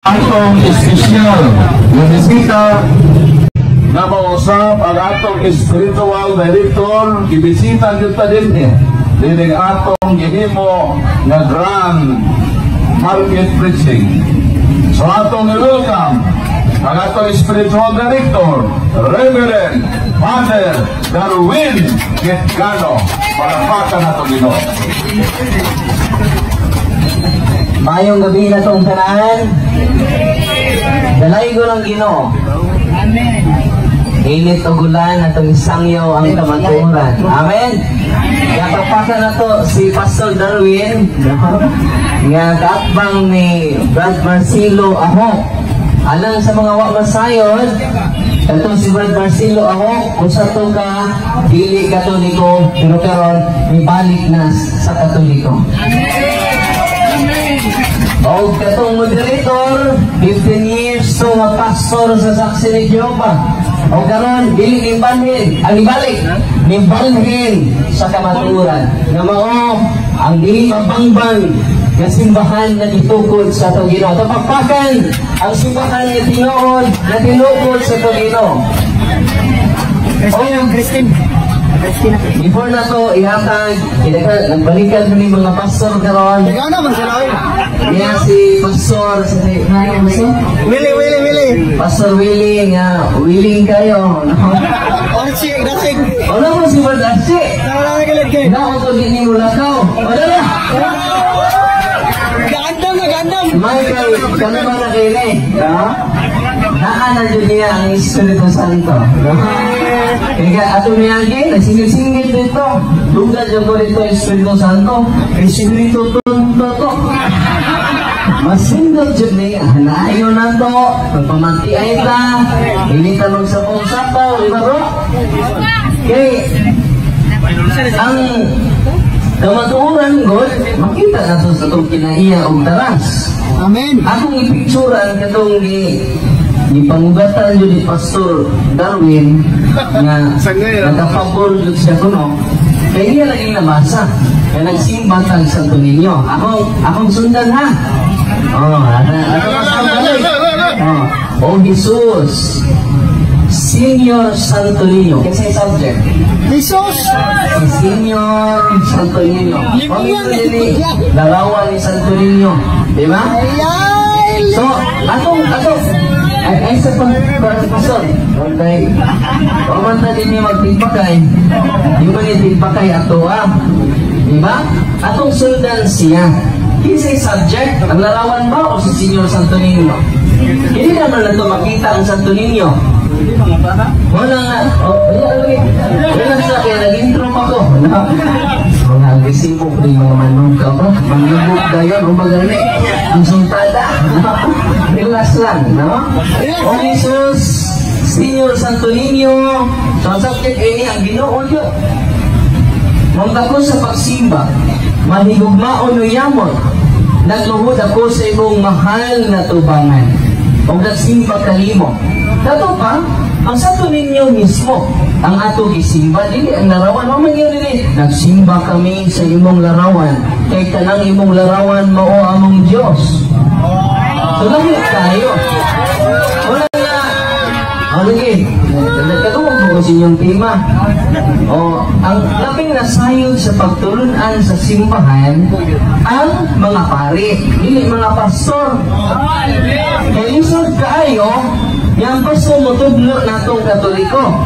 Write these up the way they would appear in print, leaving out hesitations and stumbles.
Atong espesyal na bisita na mausap ang atong spiritual director, gibisita gyud ta dinhi dining atong gihimo nga grand market preaching. So atong i-welcome ang atong spiritual director, Reverend Father Darwin Gitgano. Palakpakan nato Ginoo. Maayong gabi na itong tanan. Dalaygon ang Ginoo. Amen. Init o gulan atong isangyaw ang kamatuoran. Amen. Gapakpakan na to si Pastor Darwin, no? Nga kaatbang ni Brad Marcelo Aho. Alang sa mga wa masayod, ito si Brad Marcelo Aho, usa to ka dili Katoliko, pero karon mibalik na sa Katoliko. Og katong moderator, 15 years to nga pastor sa Saksi ni Jehova. Og karon dili nibalhin, ang ibalik, nibalhin sa kamatuoran. Nga mao ang dili mabangbang nga simbahan na gitukod sa atong Ginoo. Tapakpakan ang simbahan nga tinuod na tinukod sa atong Ginoo. Christine, Christine. Christine. Before na to ihatag, kaya nagbalikan ni mga pastor karon. Ikaw na man sila oy. Niya si Pastor, si ano, Pastor? Willie, Willie, Willie. Pastor Willie nga, willing kayo, no? Orsi, dasig. Wala mo si Brad Archie. Wala na kilid kay. Na ako di ni Mulakaw. Wala na. Gandam na gandam. Michael, kano ba na kayo eh? No? Naa na dyan niya ang Espiritu Santo. No? Kaya ato niya nagsingil-singil dito. Dunggan dyan ko dito Espiritu Santo. Espiritu Santo to. Masindot jud niya. Naayo na to. Magpamanti ay ta. Hindi ta magsapaw-sapaw. Di ba, bro? Kay, ang kamatuoran God, makita na to sa itong kinaiya og taras. Amen. Akong ipicturan katong gipangugatan jud ni Pastor Darwin nga nagapabor jud siya kuno. Kay iya lagi nabasa. Kaya nagsimba tag Santo Niño. Akong sundan ha. Oh, ano ano Pastor Darwin? Oh, oh Jesus. Senior Santo Niño. Kasi subject. Jesus. Si Senior Santo Niño. Libyan. Pamilya ni larawan ni Santo Niño. Di ba? Ay. So, atong, ay, ay sa pag, pastor, okay. Pamanta din niya magtimpakay. Di ba ni timpakay ato ah? Di ba? Atong sundan siya. Kinsay subject, ang larawan ba o si Senior Santo Niño? Hindi naman na ito makita ang Santo Niño. Wala nga. Oh, wala, wala. Wala sa kaya nag-intro pa ko. No? Mga agresibo ko yung mga manong ka ba? Manlubog dayon o magani. Ang sultada. No? Relax lang, no? O Jesus, Senior Santo Niño. So, ang subject ini ang Ginoo yun. Mangga ko sa pagsimba, mahigugmaon o yamon, nagluhod ako sa imong mahal na tubangan. O nagsimba kalimo. Dato pa, ang Santo Niño mismo, ang ato gisimba, dili ang larawan. Mao man yun dili. Nagsimba kami sa imong larawan. Kay tanang imong larawan mao among Diyos. So lahi tayo. Wala na. O lagi, nagkatungog mo sa inyong tema. O, ang labing nasayod sa pagtulunan sa simbahan, ang mga pari, dili mga pastor. Kay lisod kaayo, yang pastor motudlo natong Katoliko.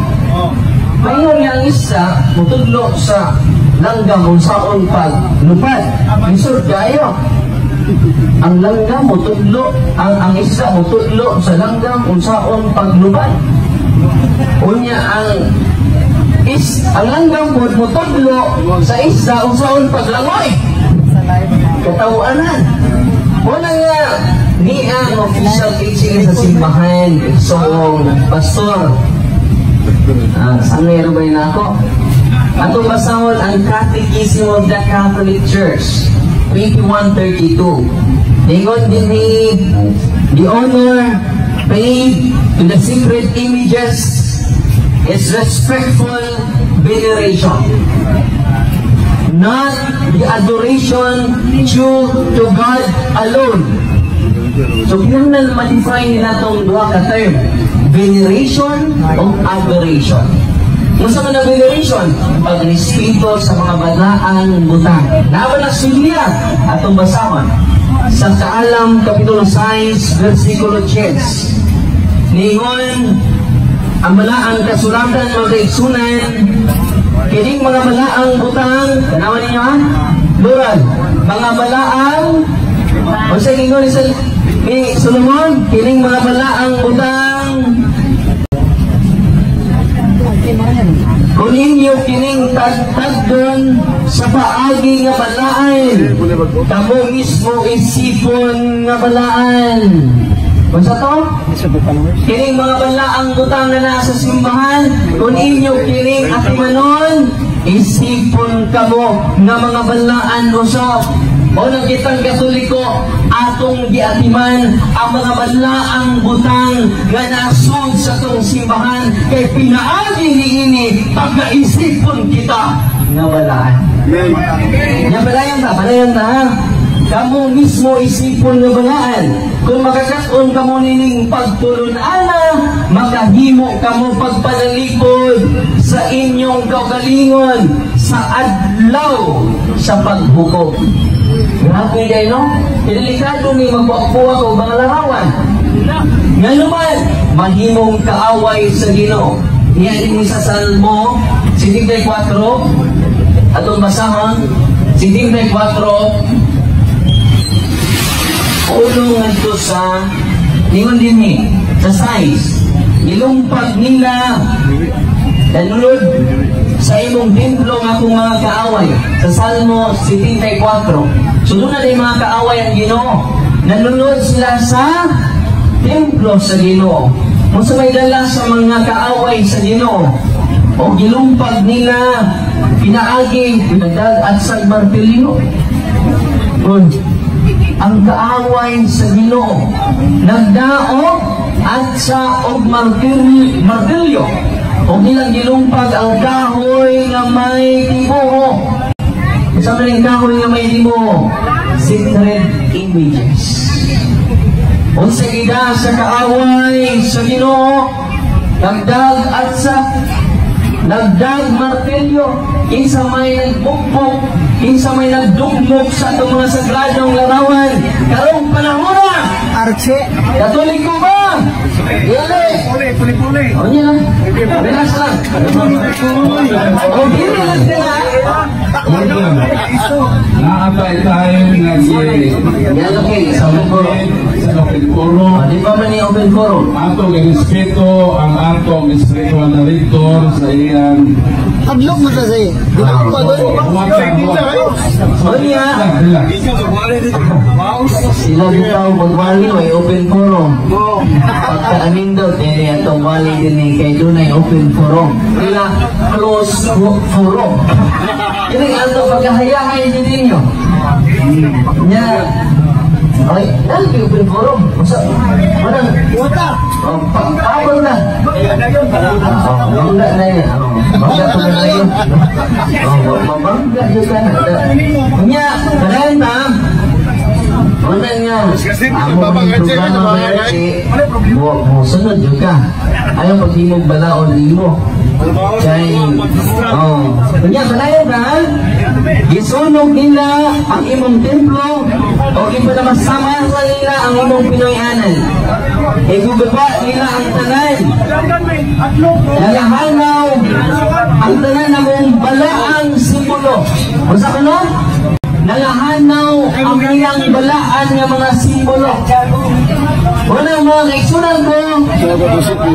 Mayon nga ang isa motudlo sa langgam unsaon paglupad. Lisod kaayo. Ang langgam motudlo, ang isa motudlo sa langgam unsaon paglupad. Unya ang langgam pod motudlo sa isda unsaon paglangoy. Katawanan. Wala nga ni ang official teaching sa simbahan. So, pastor, sangero ba yun ako? Atong basahon ang Catechism of the Catholic Church, 2132. Ingon din ni the honor paid to the sacred images is respectful veneration, not the adoration due to God alone. So kinahanglan ma-define nila tong duha ka term, veneration o adoration. Unsa man ang veneration? Pagrespeto sa mga balaang butang. Naa ba na sa Biblia? Atong basahon. Sa Kaalam, Kapitulo 6, versikulo 10. Ningon ang balaang kasulatan, mga kaigsunan, kining mga balaang butang, tanawan ninyo ha, plural, mga balaang, o sa ingon ni Solomon, kining mga balaang butang, kung inyo kining tagtagdon sa paagi nga balaan, kamo mismo isipon nga balaan. Unsa to? Kining mga balaang butang na nasa simbahan, kung inyo kining atimanon, isipon kamo nga mga balaan usab. O nang kitang Katoliko, atong giatiman ang mga balaang butang nga nasud sa atong simbahan kay pinaagi niini pagkaisipon kita nga balaan. Nga padayon ta ha. Kamo mismo isipon nga balaan. Kung makakaon kamo nining pagtulun-ana, makahimo kamo pagpanalikod sa inyong kaugalingon sa adlaw sa paghukom. Grabe diay, no? Delikado ni magbuak-buak og mga larawan. Nga naman, mahimong kaaway sa Ginoo. Niya din sa Salmo 74, atong basahon, 74, ulo ngadto sa ningon din ni sa 6, gilumpag nila nanulod sa imong templo nga akong mga kaaway. Sa Salmo 74, so doon na din mga kaaway ang Ginoo, nanunod sila sa templo sa Ginoo. Kung sa may dala sa mga kaaway sa Ginoo o gilumpag nila pinaagi pinagdag at sa martilyo. Uy, ang kaaway sa Ginoo nagdaog at sa og martilyo o ilang gilumpag ang kahoy nga may tibuho. Isa man ang kahoy nga may tibuho? Sacred images. Unsa gida sa kaaway sa Ginoo? Nagdag at sa nagdag martilyo. Kinsa may nagbukbok, kinsa may nagdugmok sa atong mga sagradong larawan karong panahon na? Arche. Katoliko ba? Dili. Puli, puli. O niya lang. Relax lang. O, dili lang sila. Naatay tayo nag Yan, okay. Sa open forum. Sa open forum. O, di ba man ni open forum? Atong irespeto ang atong spiritual director sa iyang Hadlok mo sa siya. Di ba pa doon? O niya. Sila bitaw magwali may open forum. Pagka-amindot, eh, atong wali din eh, kay dunay open forum. Sila close forum. Kini ato pagkahayahay din ninyo. Nya, okay, dahil kay open forum. Usa, manang, Wata. Oh, pag-abol na. Oh, bangga na yan. Oh, bangga ko na yun. Oh, mabangga yun ka na. Nya, kanayan ta. Una nga, amo ang programa ba eh, mo sunod yun ka. Ayaw paghimog balaon nimo. Kay, oh, kunya, padayon ka, ha? Gisunog nila ang imong templo o ipanamasama nila ang imong Pinoy-anan. Igugaba nila ang tanan. Nalahanaw ang tanan namong balaang simbolo. Unsa ka no? Nalahanaw ang iyang balaan nga mga simbolo. Wala mga kaigsunan ko.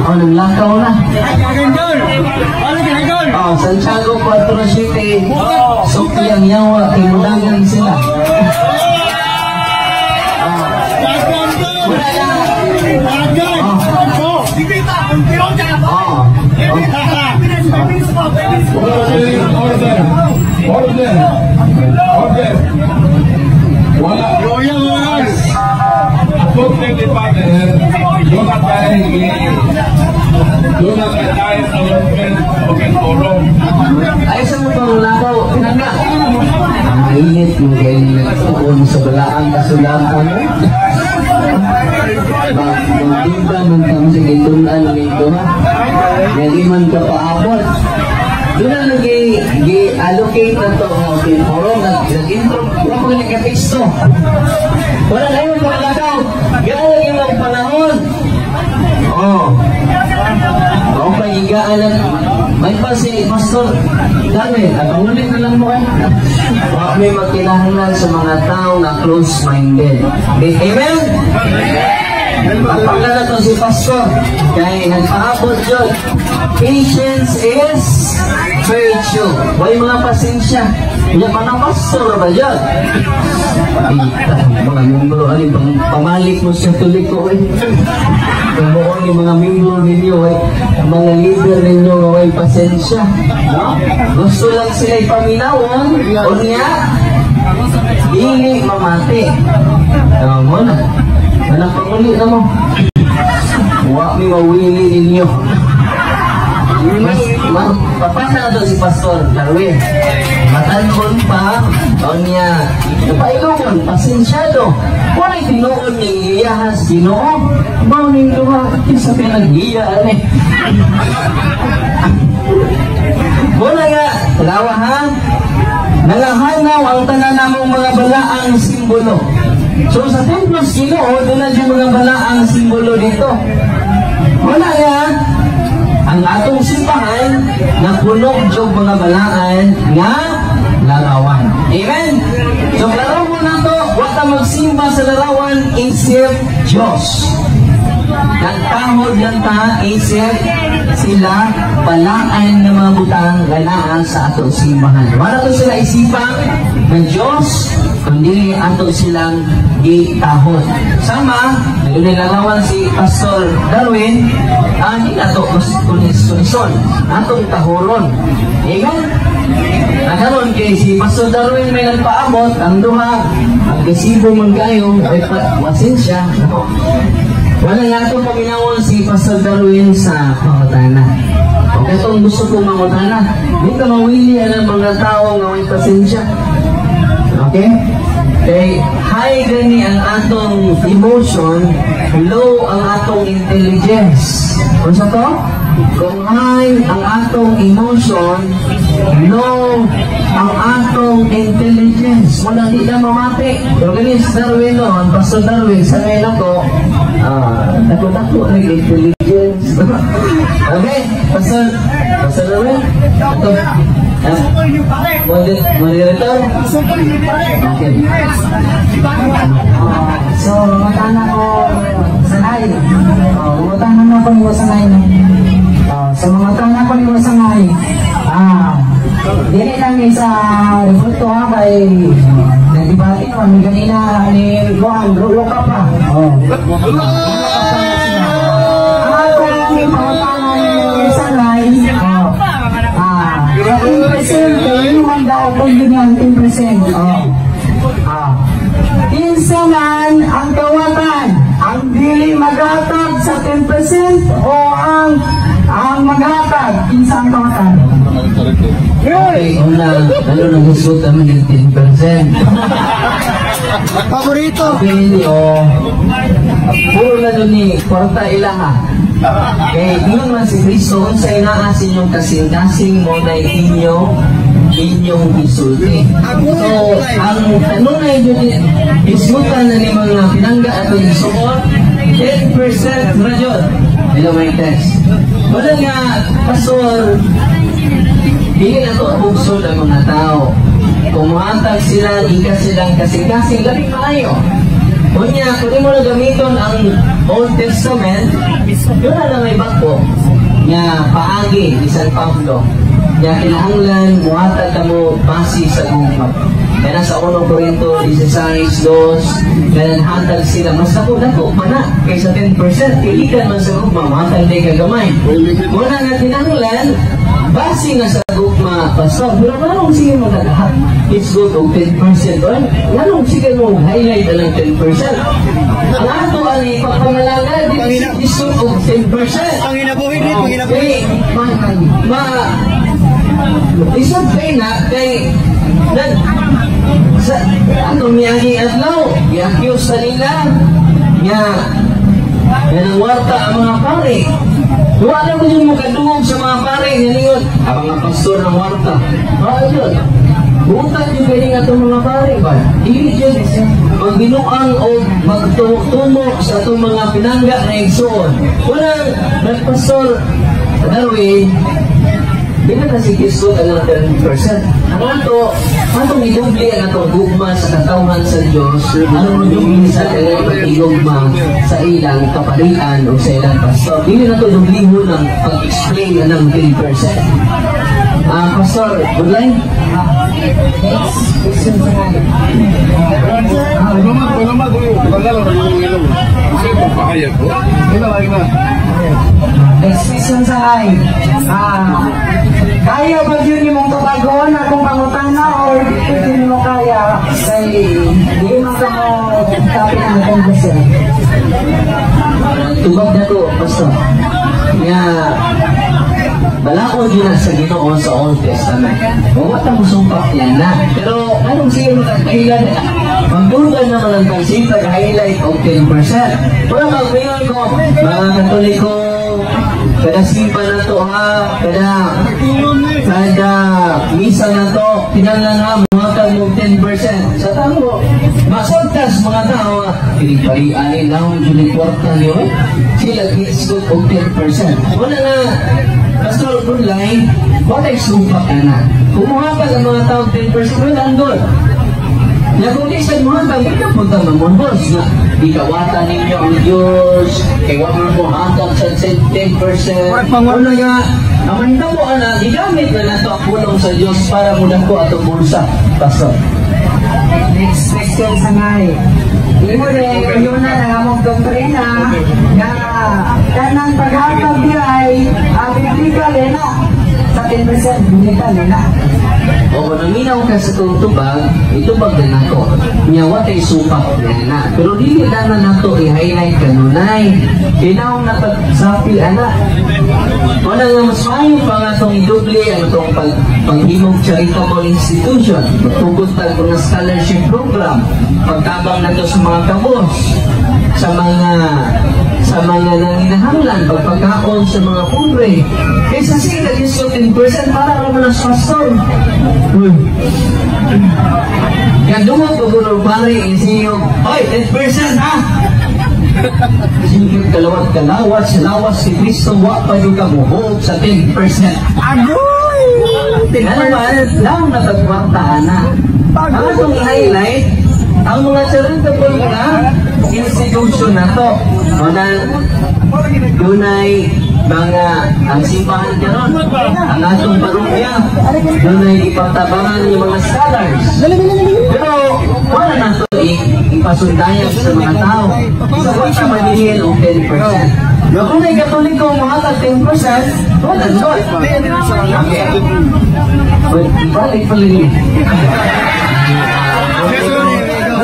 Oh, naglakaw na. Oh, Santiago 4 City. Sukli ang yawa, tinulangan sila. Oh. Wala na. Oh. Oh. Order! Order! Order! Wala. According ni Father, doon na tayo sa open forum. Ay, sa mo bang lakaw? Pinanga. Ang mainit mo kayo nagtuon sa balaang kasulatan. Magdinta man kami sa gitunan nito ha. Nga di man ka paabot. Doon na nag gi-allocate na to nga okay, forum nag-intro wala ko nagka-teksto. Wala na yung mga lakaw. Gaan yung mga panahon. Oh. Okay, higaan lang. May pa si Pastor Dami, at ulit na lang mo eh. Wa may magkinahanglan sa mga tao na close-minded. Amen? Apakla na to si Pastor. Kaya nagpaabot yun. Patience is virtue. Way mga pasensya. Yung mga pastor ba yun? Eh, mga membro, ano yung pamalik mo sa Katoliko eh. Kung mo yung mga membro ninyo, eh, mga leader ninyo nga way pasensya. No? Gusto lang sila ipaminawon, unya, dili mamati. Mo na. Anang panguli na mo. Wa mi mawili ninyo. Mas, ma, papasa na to si Pastor Darwin. Matanhon pa, unya, napailugon, pasensyado. Wala'y tinuod niyang iyahas Ginoo. Mao ning duha, kinsa kay naghiya ani. Wala nga, lawa ha. Nangahanaw ang tanan namong mga balaang simbolo. So sa templo sa Ginoo, doon na yung mga balaang simbolo dito. Wala nga, ang atong simbahan napuno jud mga balaan nga larawan. Amen? So klaro mo na to, wa ta magsimba sa larawan except Diyos. Nagtahod lang ta except sila balaan ng mga butang nga naa sa atong simbahan. Wala to sila isipang ng Diyos, kundi ato silang gitahod. Sama, nilalawan si Pastor Darwin, ang hindi ato kunis-kunison, atong tahoron. Amen? Nakaroon kay si Pastor Darwin may nagpaabot, ang duha, ang gasibo man kayo, ay pasensya. Nako. Wala nga itong paminawon si Pastor Darwin sa pangutana. O katong gusto kong mangutana, di ka mawili ang mga tao nga may pasensya. Okay? Kay high gani ang atong emotion, low ang atong intelligence. Unsa to? Kung high ang atong emotion, low ang atong intelligence. Wala di na mamati. Pero gani si Darwin no, ang Pastor Darwin, sa ngayon ako, dako-dako ng intelligence. Okay? Pastor Darwin? Ito. Moderator? Okay. So, mangutana ko sanay. Oh, mangutana na ko ni sanay. Oh, so mangutana ko ni sanay. Dili lang ni sa rebulto ha kay nagdebate naman mi ganina ni Juan, rulo ka pa. Oh. Ang akong pangutana ni sanay. Oh. 10% kay man daw kung yun ang 10%. Oh. Kinsa man ang kawatan, ang dili maghatag sa 10% o ang maghatag, kinsa ang kawatan? Okay, una, ano nang gusto kami ng 10%. Paborito. Okay, hindi, oh. Puro na doon ni kwarta ilaha. Kay ingon man si Kristo, unsay naa sa inyong kasing-kasing mo na inyong isulti. So, ang kanunay yun, ismutan na ni mga pinangga atong isuot, 10% ra yun. Hello, may test. Wala nga, Pastor, dili na to bugsod ang mga tao. Kung muhatag sila, ika silang kasing-kasing, labing maayo. Unya, kung di mo na gamiton ang Old Testament, doon na lang may bako nga paagi ni San Pablo nga kinahanglan muhatag ka mo base sa gugma. Kaya nasa 1 Corinto 16:2, kaya hatag sila, mas dako-dako pa na kaysa 10%, kilikan man sa gugma, muhatag day ka gamay. Muna nga kinahanglan, base nga sa gugma, Pastor, pero nganong sige mo nagahak? It's good og 10%. Oy, nganong sige mo highlight na lang 10%? Ang ato ang ipagpangalaga, it's good og 10%. Panginabuhi ni, panginabuhi. Kay, ma, isod kay na, kay, nag, sa, atong miyagi adlaw, gi-accuse sa nila, nga, Nga nangwarta ang mga pare. Wala mo yung makadungog sa mga pare nga ningon, ang mga pastor nangwarta. Wala yun. Butan yung galing atong mga pare ba? Dili yun magbinuang o magtumo sa atong mga pinangga na igsuon. Unang, nagpastor Darwin, di na kasi Kristo ang 10%. Ang ato, atong idubli ang atong gugma sa katawhan sa Diyos, ang idubli sa ilang pag-igugma sa ilang kaparian o sa ilang pastor. Dili na ito dublihon ang pag-explain ng 10%. Ah, Pastor, good line? Next question sa ngayon. Salamat, salamat. Tanggal ang ilong. Kasi pagpahayag ko. Ina, ina. Next question sa ngayon. Kaya ba yun imong tubagon akong pangutana or di yun mo kaya kay di man ka mo kapit ang akong question? Tubag na to, Pastor. Nga, balaod yun na sa Ginoo sa Old Testament. Wa ta musumpak yan na. Pero anong sige mo kailan na? Magduda naman ang pansin pag-highlight og 10%. Wala magmayon ko, mga Katoliko, kada simba na to ha, kada misa na to, kinahanglan ha, muhatag mo 10%. Sa tao, masultas mga tao, piniparian lang yung kwarta niyo, sila gisgot og 10%. Wala na, Pastor Kunlay, wala sumpak ka na. Kumuha pa ang mga tao 10%, wala ang goal. Na kung di sa mga tao, hindi ka punta mamunbos na ikawata ninyo ang Diyos, kay wa man mo hatag sa 10%. Ano nga, ang mahitabo ana, gigamit na nato ang pulong sa Diyos para mudako atong bulsa. Pastor. Next question sa ngay. Imo rin, yun na ang among doktrina nga kanang paghatag di ay biblical eh na. Sa 10% biblical eh na. Oo, naminaw ka sa itong tubag, itubag na nako. Nya wa kay supak na na. Pero dili na na nato i-highlight kanunay. Inaw na pagsapi ana. Wala nga mas maayo pa nga itong idubli ang itong paghimong charitable institution. Magtugod tag mga scholarship program. Pagtabang nato sa mga kabos, sa mga nanginahanglan, pagpagkaon sa mga pobre. Kaysa sila, Diyos ko, 10% para naman ang pastor. Uy. Kaya dumog ko gulo pare, isiyog, "Oy, 10% ha!" Sige, kalawat kalawat, sa lawas si Kristo, wa pa yung kamuhog sa 10%. Agoy! Ano ba? Lang napagkwartaan na. Ang atong i-highlight, ang mga charitable na institution na to. O na, dunay mga ang simbahan karon, ang atong parokya, dunay ipatabangan yung mga scholars. Pero wala na to ipasundayan sa mga tao. Sa wa sa malihin og 10%. No, kung may Katoliko mohatag 10%, wala na. Okay. But, balik pala yun.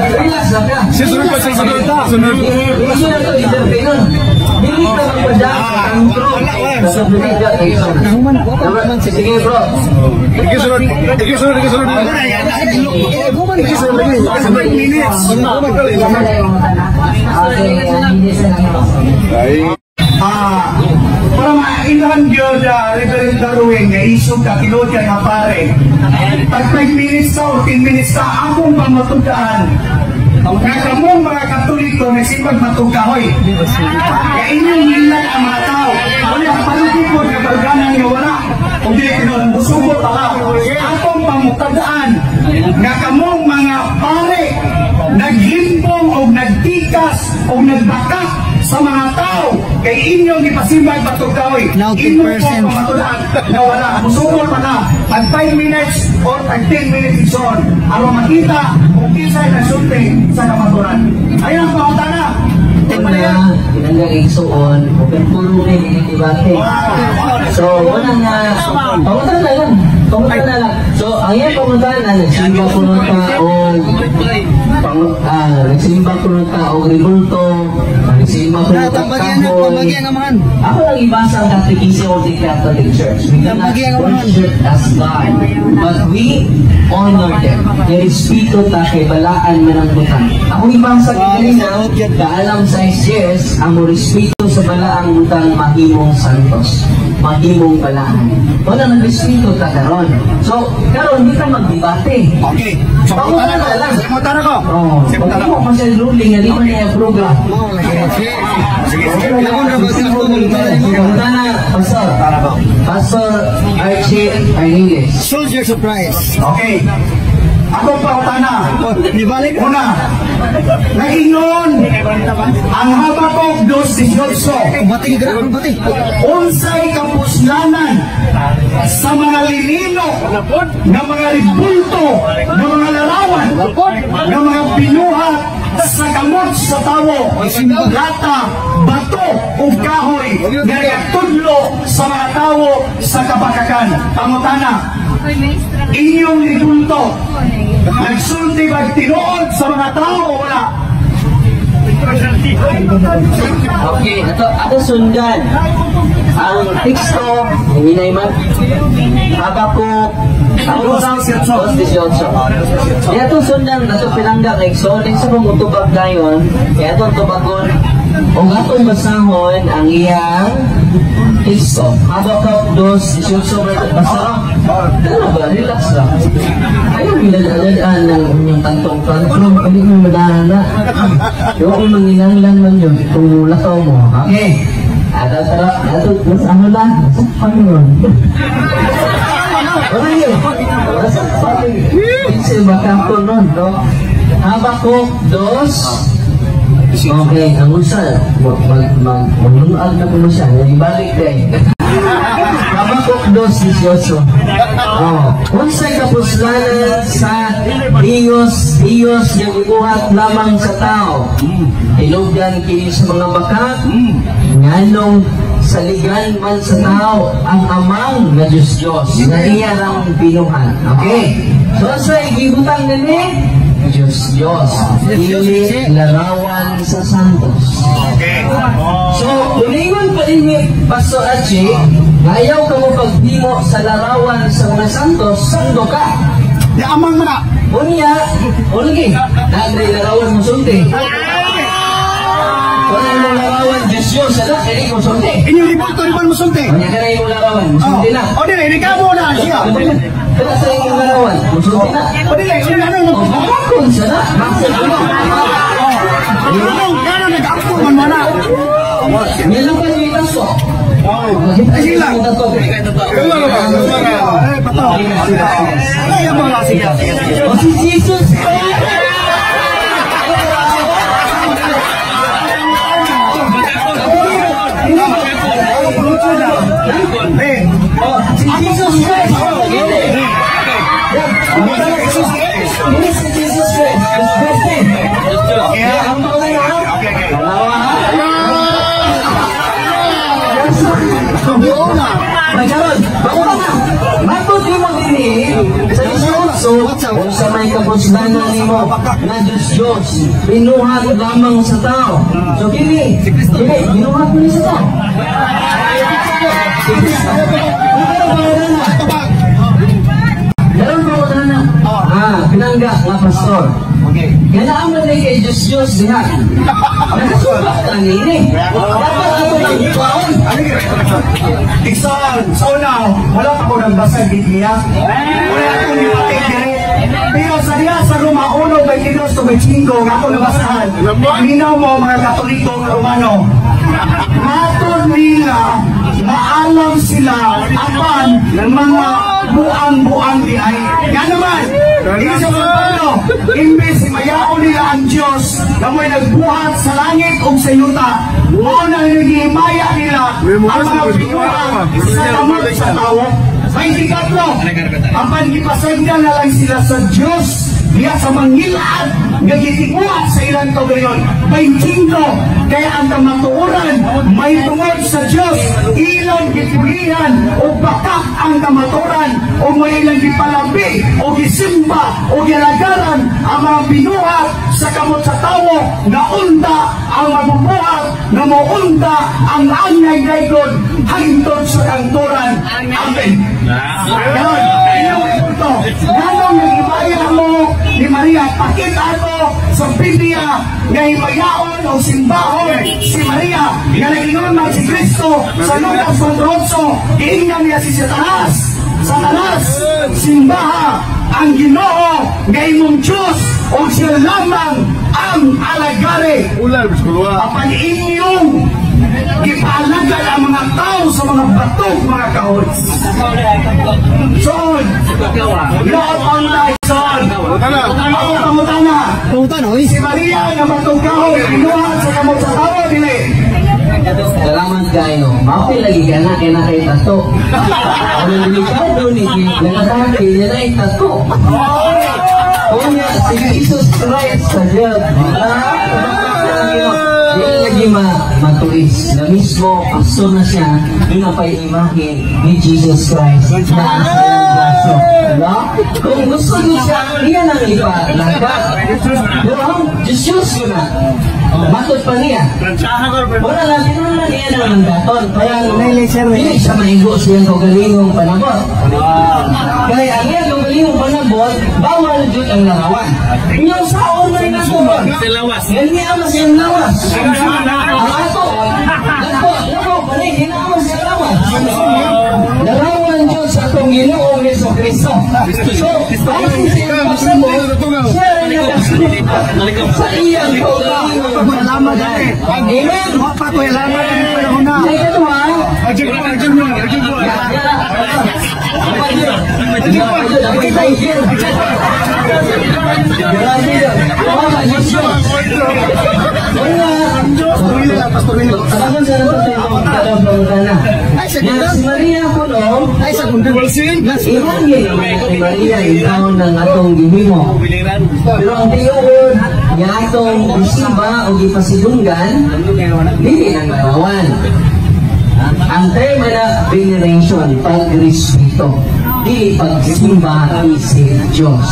Relax lang ka. Sunod pa, sunod. Sunod. Hindi na ito intervene. Dili ka magpadaan sa kantro. Sa buliga kay Sige, bro. Iki sunod, iki sunod, iki sunod. Iki sunod lagi. 5 minutes. Okay, hindi sa lang. Ay. Para maindahan gyud, Reverend Darwin, nga isog ka, tinuod ka nga pare. Pag 5 minutes ka o 10 minutes ka, akong pamatugaan. Nga kamong mga Katoliko nagsimbag matugkahoy. Kaya inyong hilan ang mga tao. Wala palugipon nga barganan nga wala. Kung dili tinuod, musugot pa ka. Akong pamutadaan nga kamong mga pare naghimbong o nagtikas o nagbakak sa mga tao kay inyong gipasimbag matugkahoy. Now, 10%. Inyong po pamatulaan na wala. Musugot pa ka. Pag 5 minutes or pag 10 minutes igsoon aron makita kung kinsay nagsulti sa kamaturan. Ayun ang pangutana. Una, pinanggang igsuon, open puro ni debate. So, una nga, pangutan na lang. Pangutan na lang. So, ang iyang pangutana, nagsimba kuno ta og nagsimba kuno ta og rebulto, nagsimba kuno ta kahoy. Ako lang ibasa ang Catechism of the Catholic Church. We cannot worship as God, but we honor them. Nirespeto ta kay balaan man ang butang. Ako ibasa kanina, kaalam sa SJS, ang respeto sa balaang butang mahimong santos, mahimong balaan. Wala, nagrespeto ta karon. So, karon di ta magdebate. Okay. So, Pangutana na lang. Pangutana ko. Oh, Pangutana ko. pag mo siya ruling nga di man niya approve. Sige, sige. Pangutana, Pastor. Pastor Archie Arniles. Soldier surprise. Okay. Akong pangutana. Ibalik. Una, naingon ang Habakuk 2:18. Bati ka, bati. Unsay kapuslanan sa mga linino, nga mga rebulto, nga mga larawan, nga mga binuhat sa kamot sa tawo, lata, bato ug kahoy nga nagatudlo sa mga tawo sa kabakakan? Pangutana, inyong rebulto, nagsulti ba tinuod sa mga tao o wala? Okay, ato sundan. Ang teksto, hinay man. Habakuk, ako 2:18. Kaya atong sundan, ato pinangga kay so, sa pamutubag dayon, kaya atong tubagon, o atong basahon ang iyang teksto. Habakuk 2:18, basa. Ano ba? Relax lang. Ayaw ginadaan ng inyong kantong-kantong, hindi mo madana. Yung manginanglan man yun, itong lakaw mo. Okay. Ato, ato, ato, mas ano lang, nasa Panginoon. Ano yun? Nasa Panginoon. Kasi baka ko nun, no? Habakuk 2. Okay, ang usa, mag, maglungag na po siya, ibalik kay. Habakuk 2:18. Oh, unsay kapuslanan sa Diyos, Diyos nga gibuhat lamang sa tao? Hinugdan kini sa mga baka, nganong saligan man sa tao ang amang nga Diyos Diyos na iya rang binuhat. Okay? So, sa gibutang nini? Diyos Diyos. Dili larawan sa santos. Okay. So, ulingon pa din ni Pastor Archie, ayaw ka mo paghimo sa larawan sa mga santos, sando ka. Di amang man na. Unya, o lagi, nagre larawan mo sulti. Wala mo larawan, Diyos Diyos, ano? Kaya mo sulti. Inyong rebulto, di ba mo sulti? Unya ka na yung larawan, musulti na. O dili, di ka mo na siya. Kaya sa iyong larawan, musulti na. O dili, ano ano O, bakon sa na. Bakon ano? Ano ano nag-ampo man mo na. Nilapan yung itaso. Sige lang. Eh, pato. Ay, mo na sige. Sige. O si Jesus. Eh, Oh, si Jesus Christ. Hindi si Jesus Christ. Christ. Okay. Ang pangalan na. Okay. Dalawa, ha? Doon na. May karon, bago na. Matod nimo dinhi sa 18, unsa may kapuslanan nimo nga Diyos Diyos, binuhat lamang sa tao. So kini binuhat ni sa tao. Si Kristo. Pero pangutana. Meron pangutana. Ah, pinangga nga pastor. Okay. Ganaan man na kay Diyos Diyos diha. Nakasuba ka nini. Dapat ato lang kuwaon. Iksan, sa una, wala pa ko nagbasa Biblia. Wala akong gipatik diri. Pero sa diha sa Roma 1:22 to 25 nga ako nabasahan. Paminaw mo mga Katoliko nga Romano. Matod nila, maalam sila apan mga buang-buang di ay. Nga naman, hindi sa Pablo, imbes mayaon nila ang Diyos na mo'y nagbuhat sa langit ug sa yuta, mao na nagihimaya nila ang mga binuhat sa kamot sa tawo. 23, apan gipasagdan na lang sila sa Diyos diya sa mangilad nga gitibuhat sa ilang kaugalingon. 25, kaya ang kamatuoran may tungod sa Diyos ilang. gipulihan o bakak ang kamaturan o may ilang gipalabi o gisimba o gilagaran ang mga binuhat sa kamot sa tawo nga unta ang mabubuhat nga mounta ang angay daygod hangtod sa kangturan. Amen. Ganon, inyong punto. Nganong nagimaya mo ni Maria, pakita ko sa Biblia nga himayaon o simbahon si Maria nga nag-ingon man si Kristo sa Lucas 4:8, giingnan niya si Satanas, "Satanas, simbaha ang Ginoo nga imong Diyos o siya lamang ang alagari." Ular, biskuluwa. Apan inyong gipaalagan ang mga tao sa mga bato, mga kahoy. Soon, Lord on thy son. Pangutana. Ako pangutana. Pangutana, oy. Si Maria nga batong kahoy, binuhat sa kamot sa tao, dili? Salamat kayo. Mapil lagi ka na, kaya na kay tato. Ano delikado ni nangatake, niya na tato. Unya, si Jesus Christ sa Diyos. Di lagi matuis na mismo, pastor na siya, doon na pa'y imahe ni Jesus Christ na sa iyang braso. Diba? Kung gusto niyo siya, iya nang ipalangka. Pero ang Diyos Diyos yun na. Matod pa niya. Wala lang, sino na niya naman ang daton. Kaya hindi siya maigo sa iyang kaugalingong panabot. Kaya ang iyang kaugalingong panabot, bawal jud ang larawan. Inyong saon na rin ako. Yan niya mas iyang lawas. Ang ato, nagpo, nagpo, panay, hinamas siyang lawas. Larawan jud sa atong Ginoong Hesus Kristo. So, base sa iyang pagsabot, siya rin nakasulot sa iyang kaugalingong Salamat eh. Amen. Pa ko salamat ang panahon na. Ay, ito ha. Ajig mo, ajig mo, ajig mo. Si Maria kuno, Ay, sa kundi. Imangin naman ni Maria ikaw ng atong gihimo. Pero ang tinuod nga atong gisimba o gipasidunggan, dili nang larawan. Ang tema na veneration, pagrespeto, dili pagsimba isip Diyos.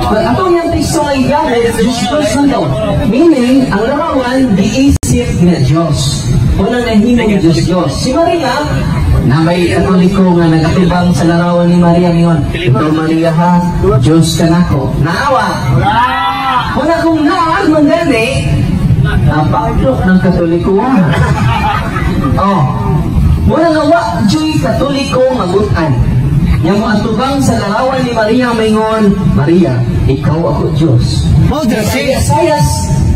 Pag atong yung teksto nga igamit, Diyos Diyos na to. Meaning, ang larawan, giisip nga Diyos. Unang nahimong Diyos Diyos. Si Maria, na may Katoliko nga nagatubang sa larawan ni Maria ngayon. "Ito Maria ha, Diyos ka nako." Naawa. Una kung naa man gani, napakdok ng Katoliko ha. Oh. Muna nga wa juy Katoliko nga butan nya mo atubang sa larawan ni Maria maingon, "Maria, ikaw ako Diyos." Mo Isaias,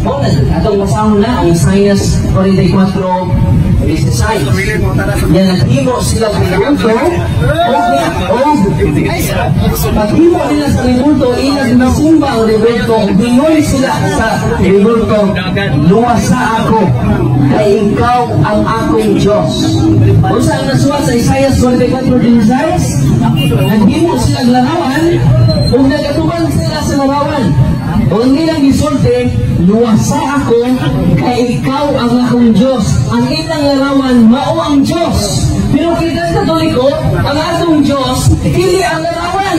mo na atong basahon na ang Isaias 44:16. Yan naghimo sila rebulto o paghimo nila sa rebulto, ilang misimba ang rebulto, bingoy sila sa rebulto, "Luwasa ako, kay ikaw ang akong Diyos." Unsa ang nasuwat sa Isaias 44:16? Naghimo sila larawan, ug nagatubang sila sa larawan. Kung hindi lang gisulti, "Luwasa ako, kay ikaw ang akong Diyos." Ang ilang larawan, mao ang Diyos. Pero kita Katoliko, ang atong Diyos, dili ang larawan.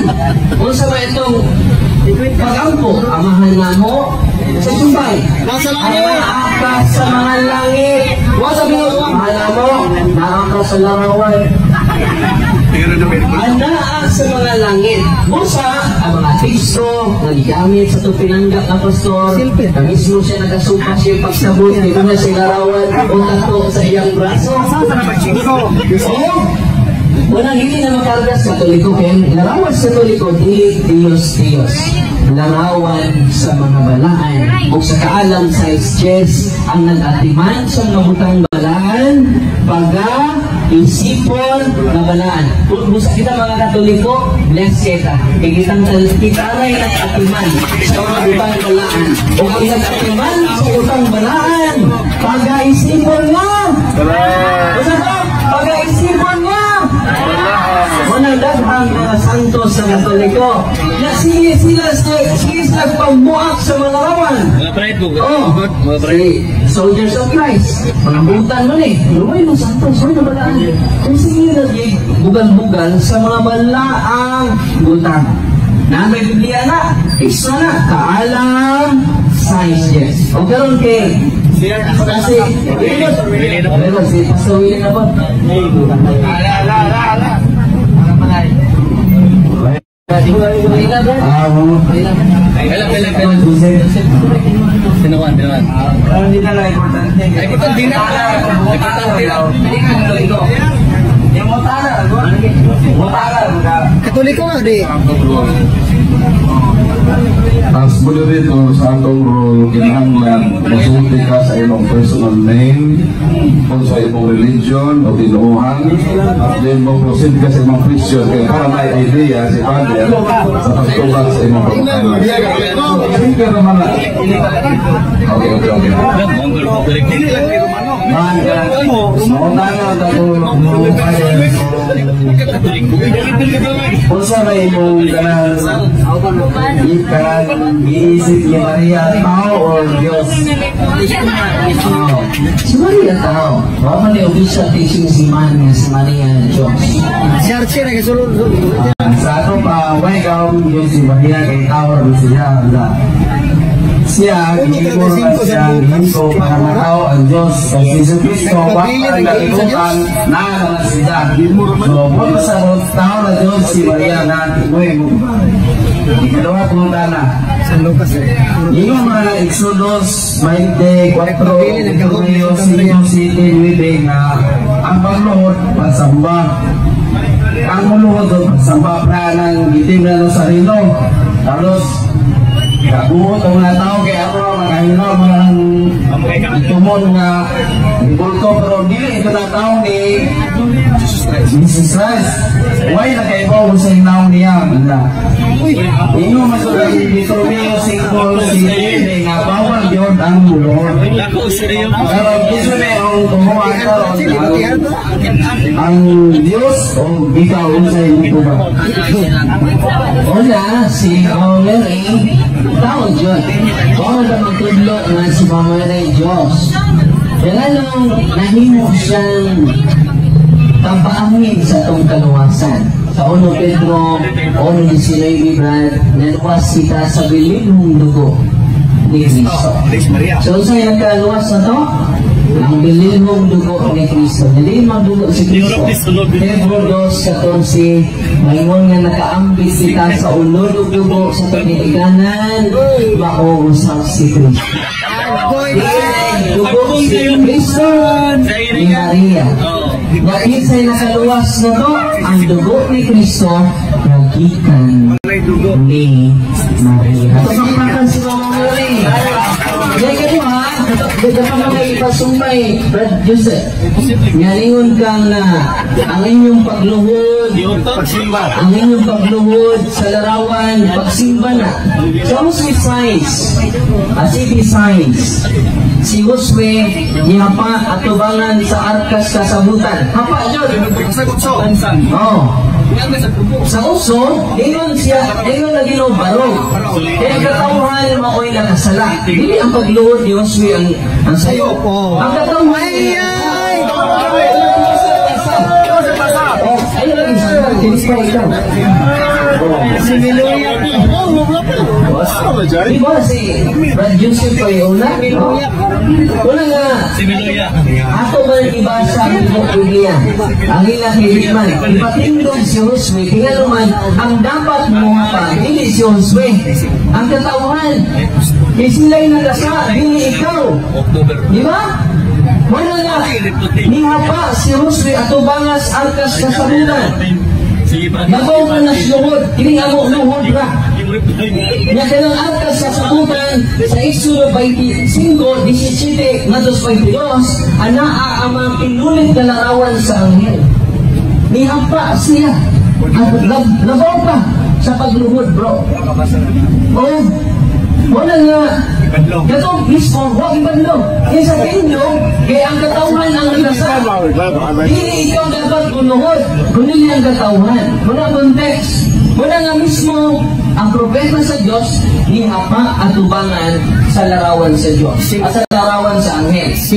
Unsa ba itong pag-ampo? Amahan namo sa sumbay. Nasa langit. Ang ka sa mga langit. Wa sabi mo, amahan namo, naa ka sa larawan. Anaa sa mga langit. Busa, ang mga teksto nga gigamit sa itong pinanggap na pastor, na mismo siya nagasupa siya pagsabot, di na siya larawan o tato sa iyang braso. Oo. Unang hindi na makarga sa Katoliko, ken larawan sa Katoliko, dili Diyos Diyos. Larawan sa mga balaan. O sa kaalam sa Diyos, ang nag-atiman sa mga butang balaan, baga, isipon na balaan. Kung gusto kita mga Katoliko, bless kita. Kaya kitang kita rin nag-atiman sa mga butang balaan. O ang nag-atiman sa butang balaan, baga isipon nga. Basta ba? Baga isipon nga. Unang daghang mga santos katikismo sa Katoliko. Na sige sila sige sila pagmuak sa mga larawan. Oh, si Soldiers of Christ. Panambutan man eh. Lumay mo santos, may nabalaan. Kung sige na bugal-bugal sa mga balaang butang. Na may Biblia na, extra na, kaalam, science, yes. O karon kay kasi, pero si Pastor Willie na ba? Ala, ala, ala. Ah, Sinuan, sinuan. Hindi na lang importante. Importante na. Importante na. Yung mutara, mutara. Katoliko nga di. As moderator sa atong role, kinahanglan mosulti ka sa imong personal name o sa imong religion o tinuohan. Then mo proceed ka sa imong question kay para may idea si Father sa pagtubag sa imong pangutana. Speaker naman na. Okay. Man, mangutana ta ko mo. Unsa may imong kanang kanang giisip ni Maria, tao or Diyos? Oh. Si Maria tao. Wa man ni official teaching si man nga si Maria Diyos. Sa ato pa, way ka Diyos si Maria kay tao rin siya. Siya, gihimo na siya, gihimo para matao ang Diyos. Sa Jesus Cristo, wa pa ang kalibutan, na naman siya. So, kung sa tao na Diyos si Maria na timoy mo. Ikalawa pangutana. Ingon man ang Exodus 24, 5, 7, 9 nga ang pagluhod pagsamba. Ang muluhod o pagsamba pa ng itim na no sa rino. Tapos, kabuot ang mga tao kay ako makahino mga tumon nga bulto, pero dili ito na tao ni Jesus Christ. Why nakaibaw sa inaw niya? Wala. Ingon man sa Deuteronomio 5, 7 nga bawal yun ang muluhod. Pero gusto na ang tumuha karon ang Diyos o ikaw, unsa imong ba? Una, si Mama Mary, tao Diyos. Bawal ka magtudlo nga si Mama Mary Diyos. Kaya nung nahimo siyang kabaangin sa itong kaluwasan. Sa 1 Pedro 1:19, Brad, naluwas kita sa bilinhong dugo ni Kristo. So, sa iyang kaluwas na to, ang bilinhong dugo ni Kristo. Hindi magdugo si Kristo. Hebrew 2:14, maingon nga nakaambit kita sa ulod dugo sa pagkikanan, mauusap si Kristo. Dugo si Kristo ni Maria. Nakinsay nakaluwas na to, ang dugo ni Kristo, nagikan ni Maria. Pasakpakan si Mama Mary. Diyan ka mo ha, Diyan ka mga ipasumbay, Brad Joseph. Ngalingon kang na ang inyong pagluhod, ang inyong pagluhod sa larawan, pagsimba na. So, with signs, as it is signs, si Josue nihapa atubangan sa arkas kasabutan. Hapa yun. Oh. Sa uso, ingon siya, ingon na Ginoo barog. Kaya katawhan mao'y nakasala. Dili ang pagluhod ni Josue ang sayo. Ang katawhan. Ay! Oh, ayun lagi sa tinis pa ikaw. Di ba si Brad Joseph pa yung una? Una nga, ako ba ibasa ang Biblia? Ang ilang hiliman. Ipatindog si Josue, kaya naman, ang dapat mo pa, hindi si Josue. Ang katauhan, kaya sila'y nagasa, hindi ikaw. Di ba? Wala nga, nihapa si Josue atubangas arkas kasabunan. Nabaw man na luhod, kini amo luhod ra. Nga kanang arkas sa sabutan sa Exodo 25:17 ngadto 22, anaa ang mga pinulit na larawan sa anghel. Nihapa siya. At labaw pa sa pagluhod, bro. Oh, wala nga. Katong mismo, huwag ibadlong. Kaya sa inyo, kaya ang katauhan ang nagasa. Hindi ikaw dapat kuluhod, kundi ang katauhan. Wala context. Muna nga mismo, ang propeta sa Diyos, nihapa atubangan sa larawan sa Diyos. At sa larawan sa anghel. Sa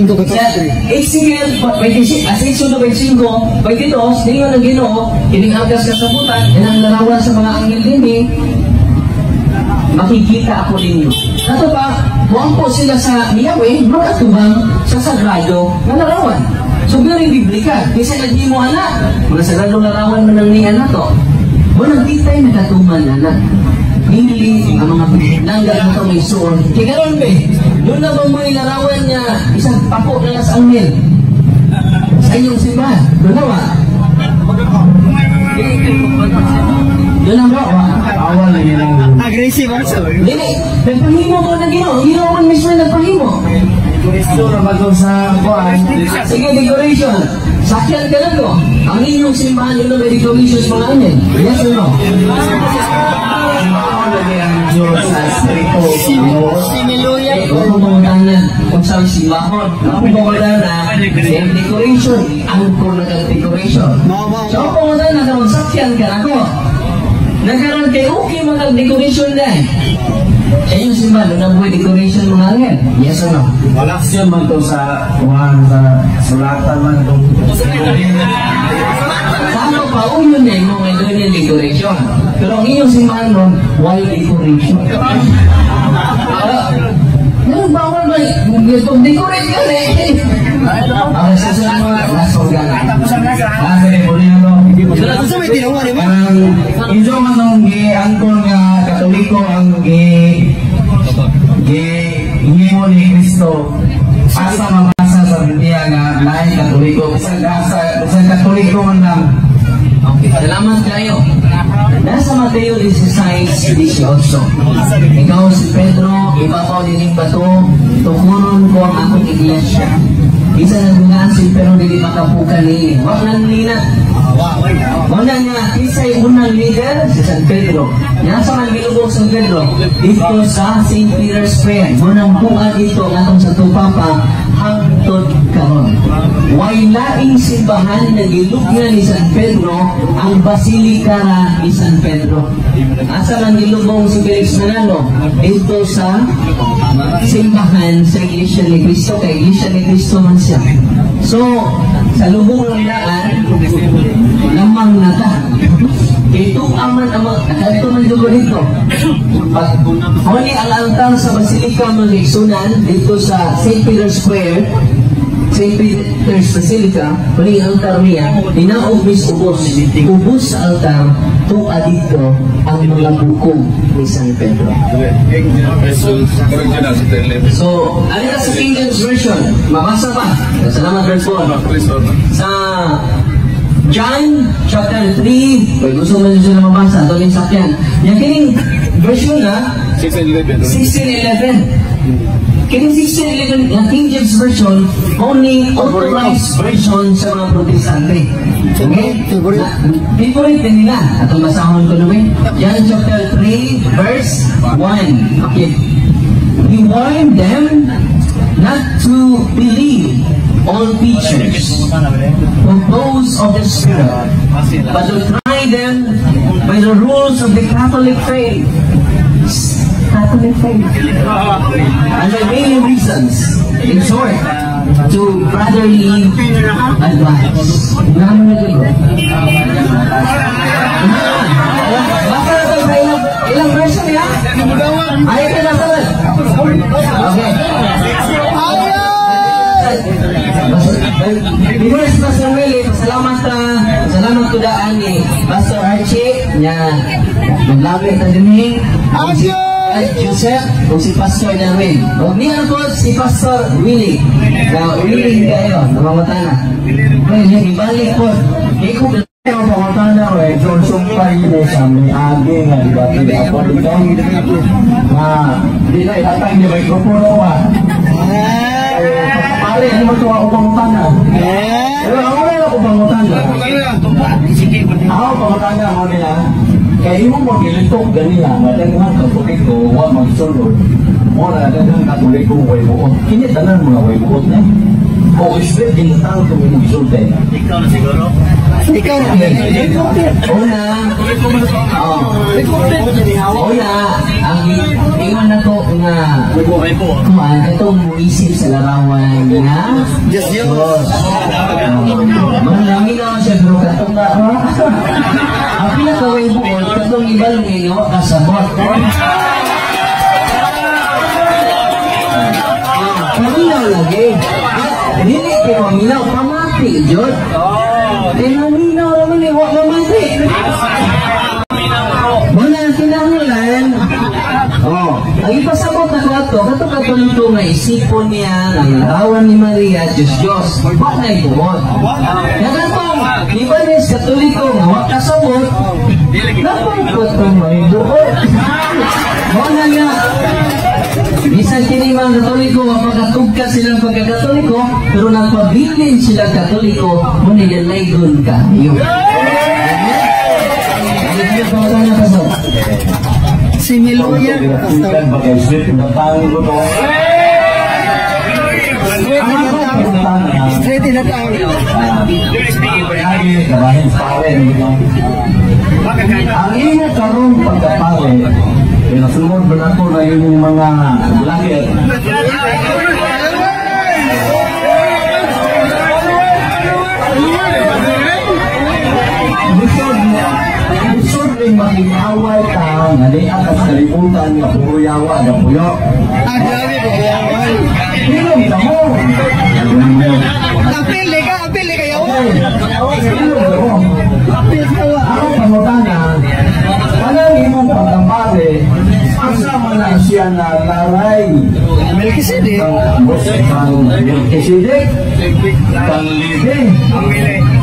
Ezekiel 26, 25, 22, ningon ang Ginoo, kining angkas kasabutan, yan ang larawan sa mga anghel dinhi, makikita ako ninyo. Ato pa, muampo sila sa Yahweh, magatubang sa sagrado nga larawan. So, very biblical. Kaysa naghimo ana, mga sagradong larawan man ang niya na to. Walang di tayo nakatuman ana. Dili ang mga nangga mo may suon. Kaya karon be, doon na ba mo larawan niya isang pako na sa anghel? Sa inyong simbahan. Doon na ba? Doon na ba? Awal lagi lang. Aggressive also. Dili, nagpahimo mo na Ginoo. Ginoo man mismo nagpahimo. Gusto na ba to sa kuan? Sige, decoration. Sakyan ka lang ko. Ang inyong simbahan yun may decorations mga anghel. Yes or no? Mao lagi ang Diyos sa Espiritu. Siniluya. Eh, kung pangutana kung sa simbahon, ang pangutana, yung decoration, angkor na kang decoration. So, ang pangutana, karon sakyan ka na ko. Nagkaroon kay okay mga decoration na eh. Sa inyong simbahan, doon ang buhay decoration mga anghel. Yes or no? Action man to sa kuan sa sulatan man to. Sa ano pa, yun na yung mga doon yung decoration. Pero ang inyong simbahan nun, why decoration? Ano, bawal ba? Kung decorate ka na eh. Ang susunod mga last gana. Ah, sige, muli na to. Sa may tinuwa, di ba? Ang iso man nung giangkon nga Katoliko ang gi gi himo ni Kristo, asa mabasa sa Biblia nga naay Katoliko, bisan asa, bisan Katoliko man lang? Okay, salamat kayo. Nasa Mateo 16:18. Ikaw si Pedro, ibabaw nining bato, tukuron ko ang akong iglesia. Isa na gungaan si Pedro dili makapukan ni. Wa nang nina. Muna nga, isa'y unang leader, si San Pedro. Nasa man gilubong San Pedro? Dito sa St. Peter's Square. Munang buwan dito ang atong Santo Papa hangtod karon. Way laing simbahan na gilubngan ni San Pedro ang Basilika ni San Pedro. Asa man gilubong si Felix Manalo? Dito sa simbahan sa Iglesia ni Cristo, kay Iglesia ni Cristo man siya. So, sa lubong ng daan, lamang na ta. Kay aman ang mga, ito man dugo dito. Pag, muli ang altar sa Basilica mga Igsunan, dito sa St. Peter's Square, St. Peter's Basilica, muli ang altar niya, dinaog mis ubos. Ubos sa altar, tuwa dito ang mga bukog ni San Pedro. So, ano na sa King James Version? Mabasa pa. Salamat, verse 4. Sa John chapter 3, kung gusto mo siya na mabasa, ito yung sakyan. Yung kining version na, 1611. Kining 1611, yung King James Version, only authorized version sa mga Protestante. Okay? Favorite din nila. Atong basahon ko naman. John chapter 3, verse 1. Okay. He warned them not to believe all teachers who boast of the Spirit, but to try them by the rules of the Catholic faith. Catholic faith. And by many reasons, in short, to brotherly advice. Ngano na dito? Basta na ito sa ilang version ya? Ay, ito na sunod. Okay. Before si Pastor Willie, salamat ta, salamat ko daan ni Pastor Archie nya maglapit na dinhi. Ay, Joseph o si Pastor Darwin. O niya po si Pastor Willie. Na willing kayo, namamata na. Ibalik po. Ikaw Ang pangutana ko eh, John, sumpay mo sa may agi nga, di ba? Hindi ako dito. Nga, di na itatag niya mikropono ka. Eh, pare, ano mo ito ako pangutana? Pero ako na ako pangutana. Ako pangutana ako nila. Kaya imo mo gilitok ganila, madaghan ka ko wa magsulod. Mo na daghang Katoliko way buot. Kini tanan mga way buot na. O straight ginutang kung imong gisulti. Ikaw na. Una, oh, una, ang ingon na ko nga kuan itong muisip sa larawan nga Diyos Diyos. Diyos. Manami na siya pero katong na ang pinakaway buot katong ibang ninyo kasabot. Paminaw lagi. Dili kay paminaw, pamati jud. Eh maminaw naman eh, wa mamati. Muna kinahanglan. Oh, ang ipasabot na ko ato, kato Katoliko nga isipon niya ang larawan ni Maria, Diyos Diyos. Wa na ibuot. Kaya katong Ibanez Katoliko nga wa kasabot, napangkot kong may buot. Muna nga, bisan kini mga Katoliko, mapakatugka silang pagkakatoliko, pero nagpabilin silang Katoliko, muna nilalaygon kayo. Amen? Amen. Si Miluya. Ginatukan ba kay straight ginutang ko to? Straight in the town. Straight in the town. Lagi, kabahin pare. Ang imo karon pagkapare, eh, nasunod ba na to na yung mga vlogger? Lisod ning makig-away ka nga di atas kalibutan nga puro yawa nga puyo. Ah, grabe po. Hilom ka mo. Apil ka, apil ka yawa. Hilom ka mo. Apil ka wa. Ako pangutana, kanang imong pagkapare, asa man na siya na laray? Melchizedek. Kang Melchizedek, kang Levi,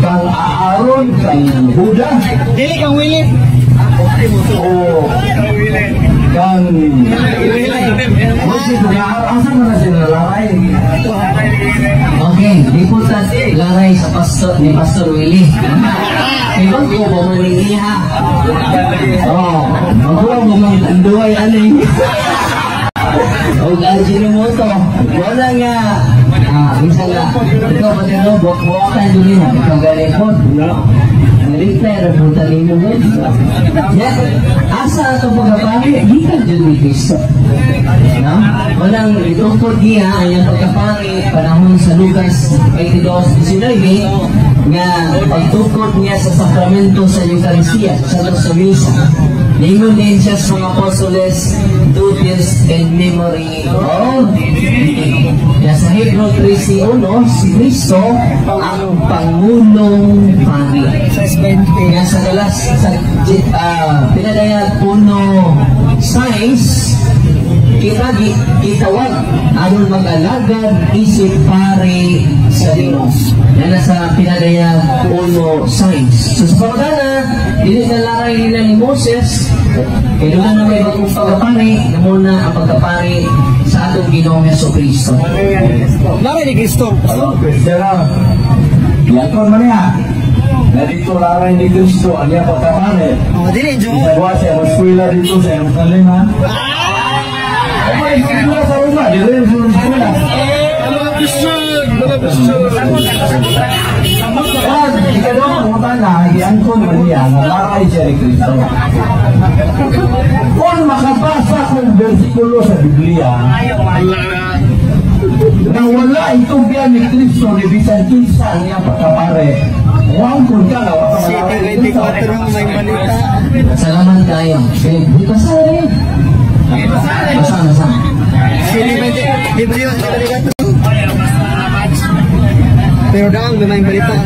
kang Aaron, kang Huda, Dili kang Willie. O kang Moses, asa man na siya nalaray? Okay, di po ta laray sa pastor ni Pastor Willie. Ibang ko ba man niya? Oh, magkuha mo mang tanduay aning. Og Ajinomoto. Wala nga. Ah, minsan nga. Ikaw ba din no, buwak-buwakan yun niya. Ikaw galing po. Nalipay, rabutan ninyo mo. Yeah. Asa atong pagkapari? Gikan jud ni Kristo. No? Walang itungkol niya ang iyang pagkapari panahon sa Lucas 22:19 nga pagtukod niya sa sakramento sa Eucharistia, sa sa Misa. Ningon din siya sa mga apostoles, "Do this in memory of me." Kaya sa Hebrew 13:1, si Kristo ang Pangulong Pari. Kaya sa galas, sa pinadayag 1:6, kita gitawag aron mag-alagad isip pare sa Dios. Yan na sa pinadayag 1:6. So sa pangutana, dili na laray nila ni Moses, kaya doon na may bagong pagkapari, na muna ang pagkapari sa atong Ginoong Hesus Kristo. Laray ni Kristo. Hello, Kristiyano. Yakon man niya. Na dito laray ni Kristo, ang iya pagkapare. Oh, dili jo. Isabuha sa eskwela dito sa Jerusalem, ha? O may eskwela sa Roma, dito yung sa eskwela. Pag ikaw pangutana, giangkon man niya nga laray siya ni Kristo. Kung makabasa kong bersikulo sa Biblia, na wala itugyan ni Kristo ni bisan kinsa ang iyang pagkapare, wangkon ka nga, wala ka malaway ni Kristo. 7:24 may balita. Salamat kayo. Eh, di basa rin. Basa, basa. 7:24. Pero daang may balita.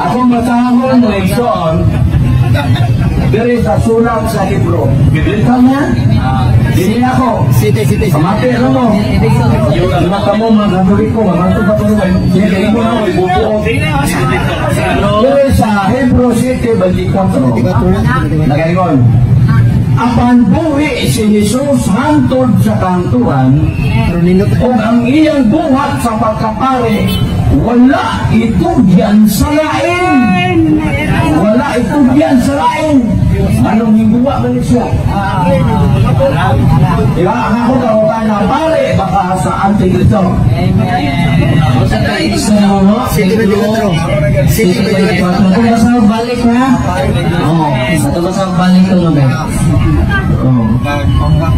Akong basahon na igsoon, diri sa sulat sa Hebro. Biblika niya? Dili ako. City, city. Pamati, ano mo? Lima ka mo, mga Katoliko, mamanto pa ko naman. Sige, mo na, ibubuo. Diri sa Hebro 7:24. Nagayon. Apan buhi si Jesus hangtod sa kantuan, Pero nindot. ug ang iyang buhat sa pagkapare wala itugyan sa lain. Wala itugyan sa lain. Anong higuwa man ni siya? Diba? Ang ako karotan na pare, baka sa Antikristo. Sa guys, no? 7:24. 7:24. Ato ba sa balik ha? Oo. Ato ba sa balik to no ba? Oo.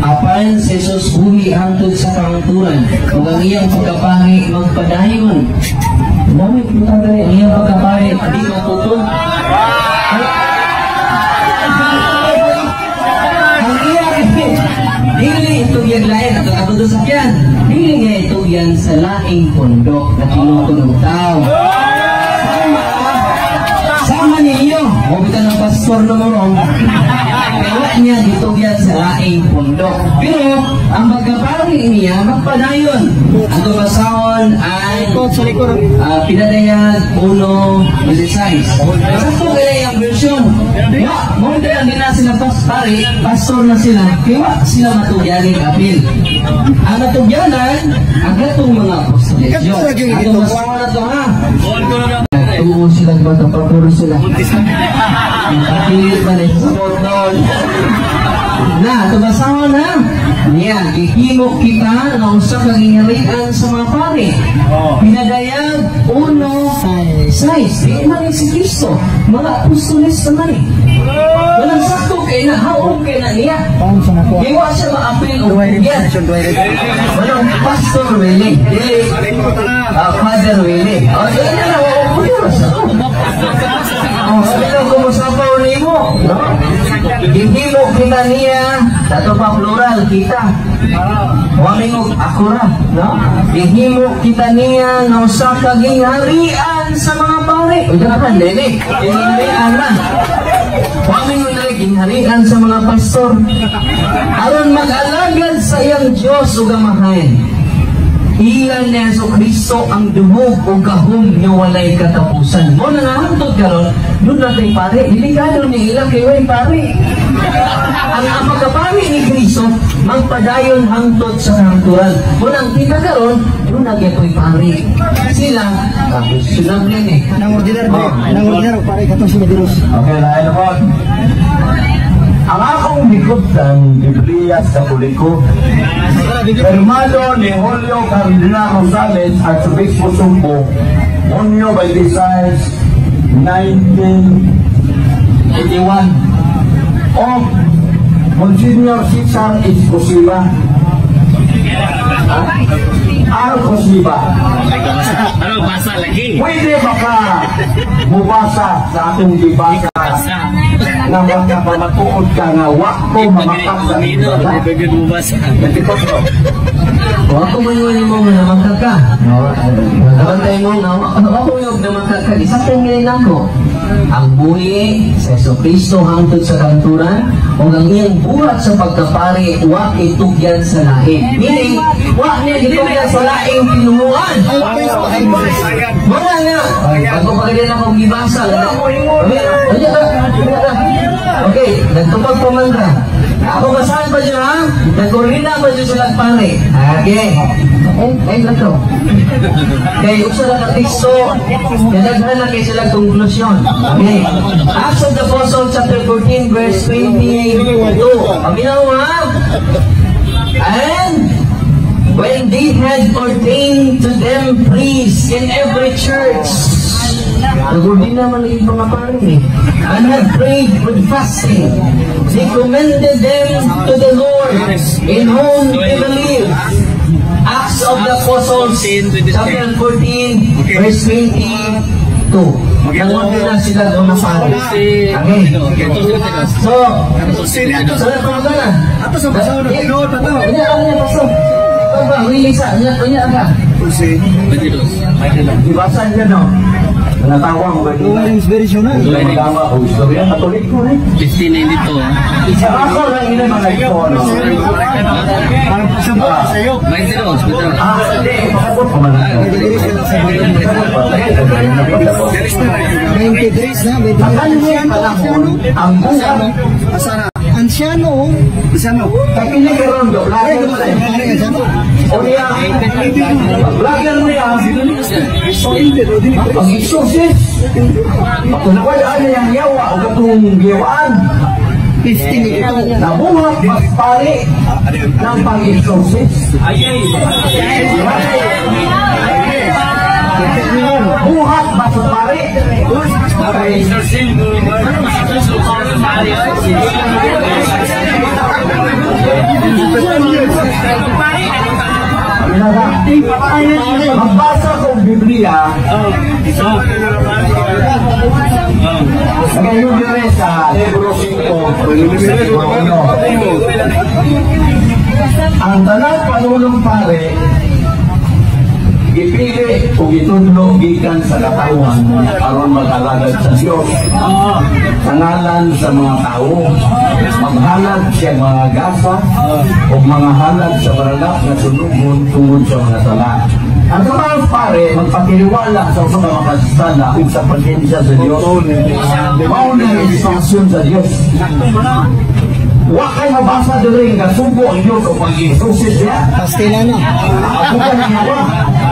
Apan si Jesus buhi hangtod sa kahangturan ug ang iyang pagkapari magpadayon. Dami punta diri ang iyang pagkapari di maputol. Ang iyang dili itugyan lain ato ato do sakyan. Dili nga itugyan sa laing pundok na tinuod og tao. Sama, sama ninyo. Mo bitan ng pastor na morong. Kaya niya gitugyan sa laing pundok. Pero ang pagkapari niya magpadayon. Ang basahon ay Sa likod. Pinadayag 1:16. Sakto kaya yung version. Wa, mo na din na sila pare, pastor na sila. Kaya wa sila matugyan ng apil. Ang natugyanan, ang gatong mga apostoles. Kato lagi yung Atong ito. basahon na to ha. Nagtuo sila, magkapapuro sila. Nakilit ba na sa doon? Na, ito basahon ha. Niya, gihimo kita nga usa ka gingharian sa mga pare. Pinadayag 1:6. Di man ni si Kristo. Mga apostoles naman eh. Walang sakto kay na, haog kay na niya. Paano sa nakuha? Di wa siya maapil og Duay rin tugyan. duay rin. Walang Pastor Willie. Dili, Father Willie. Oh, di na na, oh, oh, sabi lang kumusapaw nimo, no? Gihimo kita niya, dato pa plural, kita. Wamingog ako ra, no? Gihimo kita niya nga usa ka gingharian sa mga pare. Uy, ka dili. Gingharian na. Wamingog dili gingharian sa mga pastor. Aron mag-alagad sa iyang Dios ug Amahan. Ilan ni Hesus Kristo ang duhog o gahom nga walay katapusan. Mo na nga hangtod karon, doon natin pare, delikado ni ilang kay way pare. Ang pagkapari ni Kristo magpadayon hangtod sa kahangturan. Mo nang kita karon, doon na gyud pare. Sila, sila eh. Nang ordinar, nang ordinar, pare katong si Mediros. Okay, lain na po. Ang akong higuptan, Biblia sa Katoliko, Hermano ni Julio Cardinal Rosales, Archobispo Sugbo, Hunyo 26, 1981, of Monsignor Cesar Escosiva. R. Cosiva. Ano, basa lagi. Pwede ba ka mubasa sa atong gibasa na magkapamatuod ka nga wa ko mamakak sa Pwede mo basa. Wa ko man mo nga namakak ka. Nabantay mo nga wa ko yung namakak ka. Isang gini nako. Ang buhi sa Hesus Kristo hangtod sa kanturan ug ang iyang buhat sa pagkapari wa itugyan sa lain. Meaning, wa niya gitugyan sa laing tinuohan. Wala nga. Bago pa ganyan akong gibasa. Okay, nagtupag pa man ka. Ako basahan pa dyan ha? Nagkurina pa dyan sila pare. Okay. Eh, eh, lang to. Kay usa lang ka teksto, nadaghan na kay sila konklusyon. Okay. Acts of the Apostles chapter 14 verse 22. Paminaw ha? And when they had ordained to them priests in every church, nag-ordina man lagi mga pare eh. And had prayed with fasting, they commended them to the Lord in whom they believed. Acts of the Apostles, chapter 14, verse 22. Nag-ordina sila mga pare. Okay. So, so, na. Ato sa basahon, tinuod pa to. Unya, unya, pastor. Ba, really sa, unya, unya ka. Gibasa niya no? Natawang ba Duay rin version na. Magama o istorya, Katoliko eh. 1592. Sa ako lang ina mga ito, no? Sa sa'yo. 22. Ah, hindi. Pakabot pa man ako. 23 na, 23. Ang panahon, ang buhat Asa na? Ansyano, oh. Anciano. Kay kini karon do vlogger man eh. Pare, anciano. O niya, vlogger niya, ang exorcist. Wala na yang yawa o katong giyawaan. 15 ito. Nabuhat mas pare ng pag-exorcist. Buhat mas pare. Magbasa kong Biblia. Ngayon dire sa Hebro 5, ang tanang panulong pare gipili o gitudlo gikan sa katawan aron mag-alagad sa Dios sa ngalan sa mga tao, maghalad siya mga gasa o mga halad sa baranak nga sunugon tungod sa mga sala. Ang mga pare magpakiniwala sa usa ka makasala ug sa presensya sa Dios. Mao na ang instruksyon sa Dios. Wa kay mabasa diri nga subo ang Dios o pag-exorcist siya. Pastila na. Ako ka niya.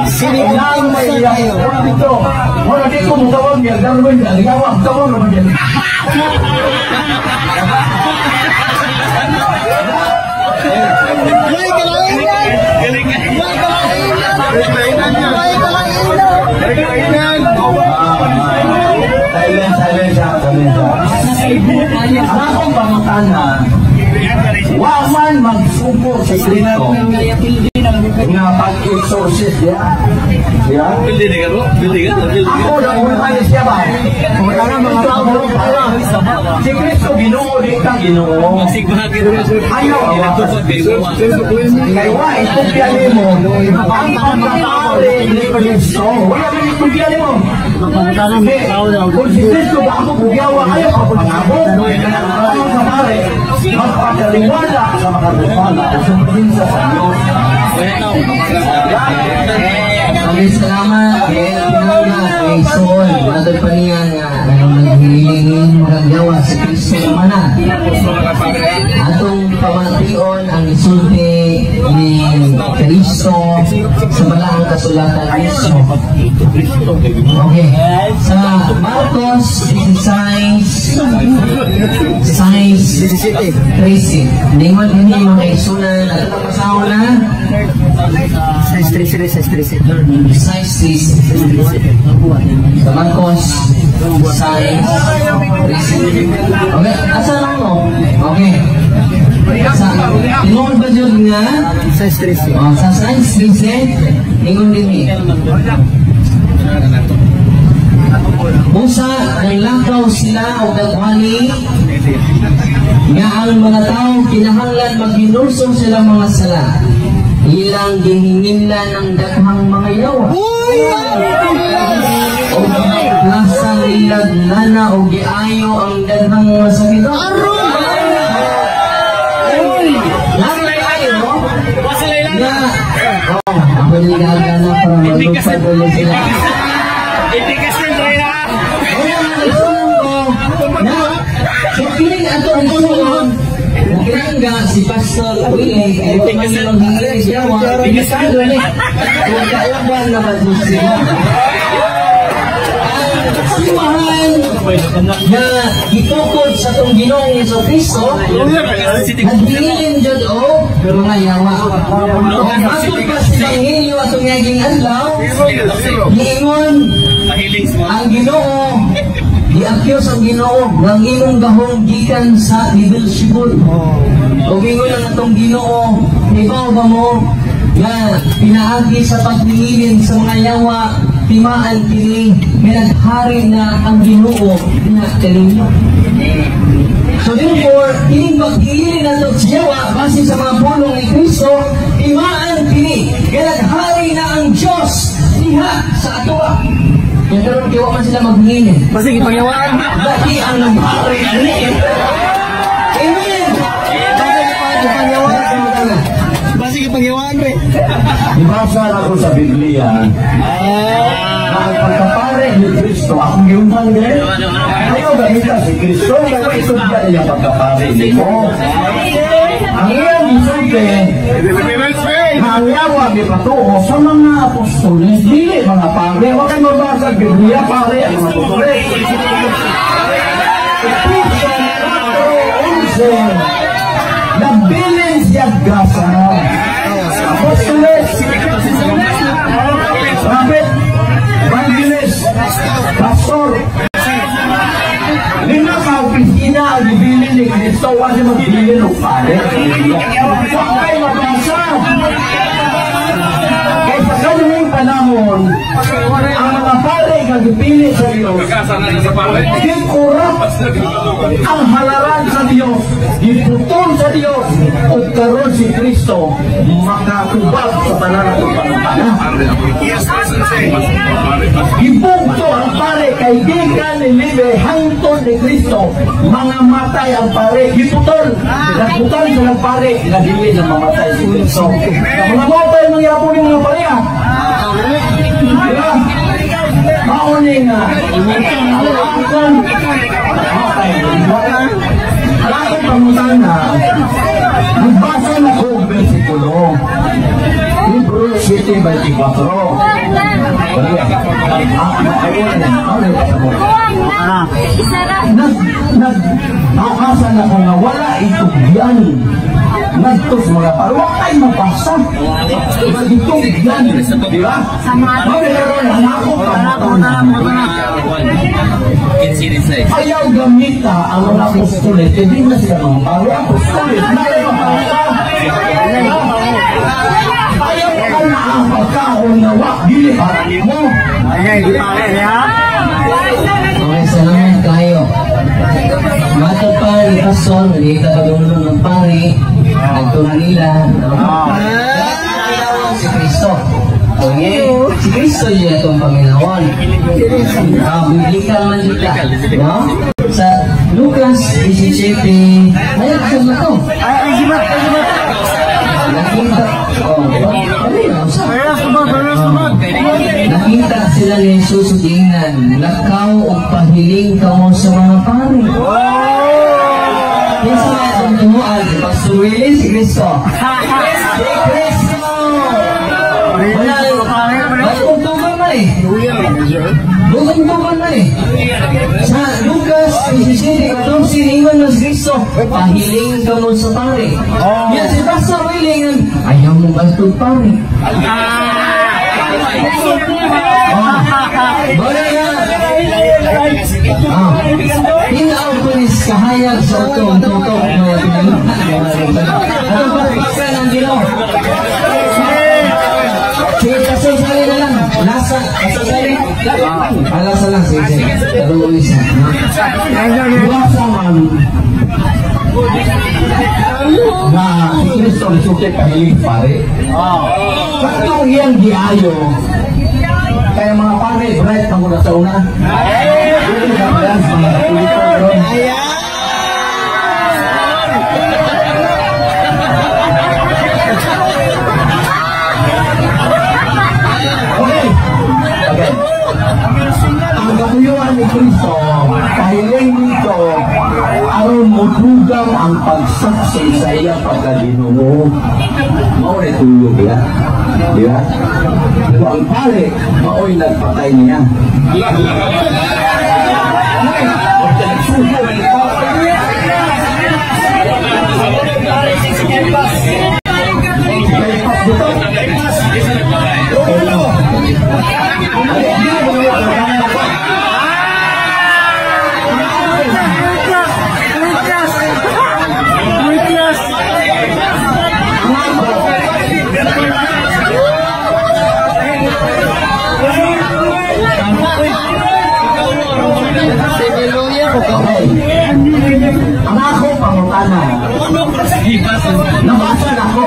Sini Kailangan may sa kayo. Wala dito. Wala dito mo tawag niya. Darwin niya. Yawa. Tawag naman niya. May kalainan! May kalainan! May kalainan! Silence, silence, silence. Ang akong pangutana, wa man magsubo si Kristo nga pag-exorcist niya. Yeah? Ako lang una siya ba? Si Kristo Ginoo, di ka Ginoo. Ayaw, kay wa itugyan nimo ang pagkatao ni Kristo. Wala man itugyan nimo. Kung si Kristo ba ako bugyawa kayo, ako pangabot. Ang sa pare, magpakaliwala sa makatupala o sa presensya sa Diyos. Okay, salamat. Kay Saul, matod pa niya nga naghihilingin magagawa sa Kristo naman na. Atong pamation ang isulti ni Kristo sa balaang kasulatan mismo. Okay. Sa Marcos 16, 6, 13. Ningon ini mga isunan at ang pasaw na 6-3, 6-3. 6, 3. Sa Marcos 6, 13. Okay, asa lang mo? Okay. Sa ingon ba jud nga? 6-3. Oh, sa 6, 13, ingon din ni. Busa, nanglakaw sila o nagwali nga ang mga tao kinahanglan maghinulsol silang mga sala. Ilang gihinginlan ang daghang mga yawa. O nasa nilag nana o giayo ang daghang mga sakit. Aron! Ayo na oh, ako nilagana para malupad ulit sila. So, kining ato ang isuon, kinangga si Pastor Willie, ay man maghingi siya, bigisado ni. Kung kauban na ba sila. Ang siwahan na gitukod sa itong Ginoong Hesus Kristo, nagbilin dyan o mga yawa. Matod pa sa Ebanghelyo atong naging adlaw, giingon ang Ginoo, giakyos ang Ginoo ng imong gahom gikan sa Beelzebul. O ingon ang atong Ginoo, ibaw ba mo nga pinaagi sa pagpingilin sa mga yawa, timaan kini nga naghari na ang Ginoo na kaninyo. So therefore, kining pagpingilin nato sa yawa base sa mga pulong ni Kristo, timaan kini nga naghari na ang Dios diha sa atoa. Kaya karon kay wa man sila maghingin. Basta gipangyawaan. Dati ang naghari ni. Amen. Gipangyawaan. Basta gipangyawaan, pre. Ibasa na ko sa Biblia. Na ang pagkapare ni Kristo, akong giunhan din. Ayaw gamita si Kristo, kaya isugyan niya pagkapare nimo. Ang iyang gisulti, na ang yawa gipatuo sa mga apostoles, dili mga pare. Wa kay mabasa ang Biblia, pare ang mga apostoles. Ephesians 4:11, nagbilin siya grasa. Apostoles, prophet, evangelist, pastor, lima ka opisina ang gibilin ni Kristo, wa siya magbilin og pare. Wa kay mabasa. Kay sa kaniyang panahon, ang mga pare nga gipili sa Dios, gikurap ang halaran sa Dios, giputol sa Dios, ug karon si Kristo makatubag sa tanan ng panguntana. Gibugto ang pare kay gikan ni Levi hangtod ni Kristo, mga matay ang pare, giputol. Nagputol sa ng pare, nga dili na mamatay si Kristo. Mga matay mangyapon ni mga pare ah. Diba? Mauni nga. Ang matay. Ang akong pangutana, nagbasa na ko og bersikulo. Hebrews 7:24. Nag nag nakasa na ko nga wala itugyan nagtos mga pare, wa kay mabasa itugyan, di ba? Mao ang ako pangutana. Ayaw gamita ang mga apostoles, hindi na sila mga pare, apostoles, na mabasa. Ayaw ka na ang pagkaon na wa, dili para nimo. Okay, salamat kayo. Matod pa ni Pastor, hindi ka padulong ng pari, nagto nila. Si Kristo. Okay? Si Kristo yun itong Panginoon. Biblical man kita. No? Sa Lucas 17, ayun, saan na to? Nakita, oh, ano yun? Nakita sila ni Jesus ug giingnan, "Lakaw og pahiling kamo sa mga pari." Kinsa may atong tuhuan? Si Pastor Willie, si Kristo. Si Kristo! Wala, matugtugan man eh. Dugong-dugon man eh. Sa Lucas 17:14, ingon na si Kristo, "Pahiling kamo sa pare." Yan si Pastor Willie, nga, ayaw mo bastog pare. Oh, wala nga. Ah, tinaw ko ni kahayag sa utong tutok mga pinag. Atong palakpakan ang Ginoo. Sige, Pastor Sally na lang. Lasa, Pastor Sally. Ah, lasa lang. Sige, sige. Pero isa. Iwasa man na si Kristo nisulti pahiling pare. Katong iyang giayo, kaya mga pare, bright man sa una. Dili sa dance, mga Katoliko ron. Okay. Okay. Ang katuyuan ni Kristo, pahiling nito, aron modugang ang pagsaksi sa iyang pagkaginoo. Mao ni tuyo niya. Di ba? Pero ang pare, mao'y nagpatay niya. Okay. Ang akong pangutana, nabasa na ko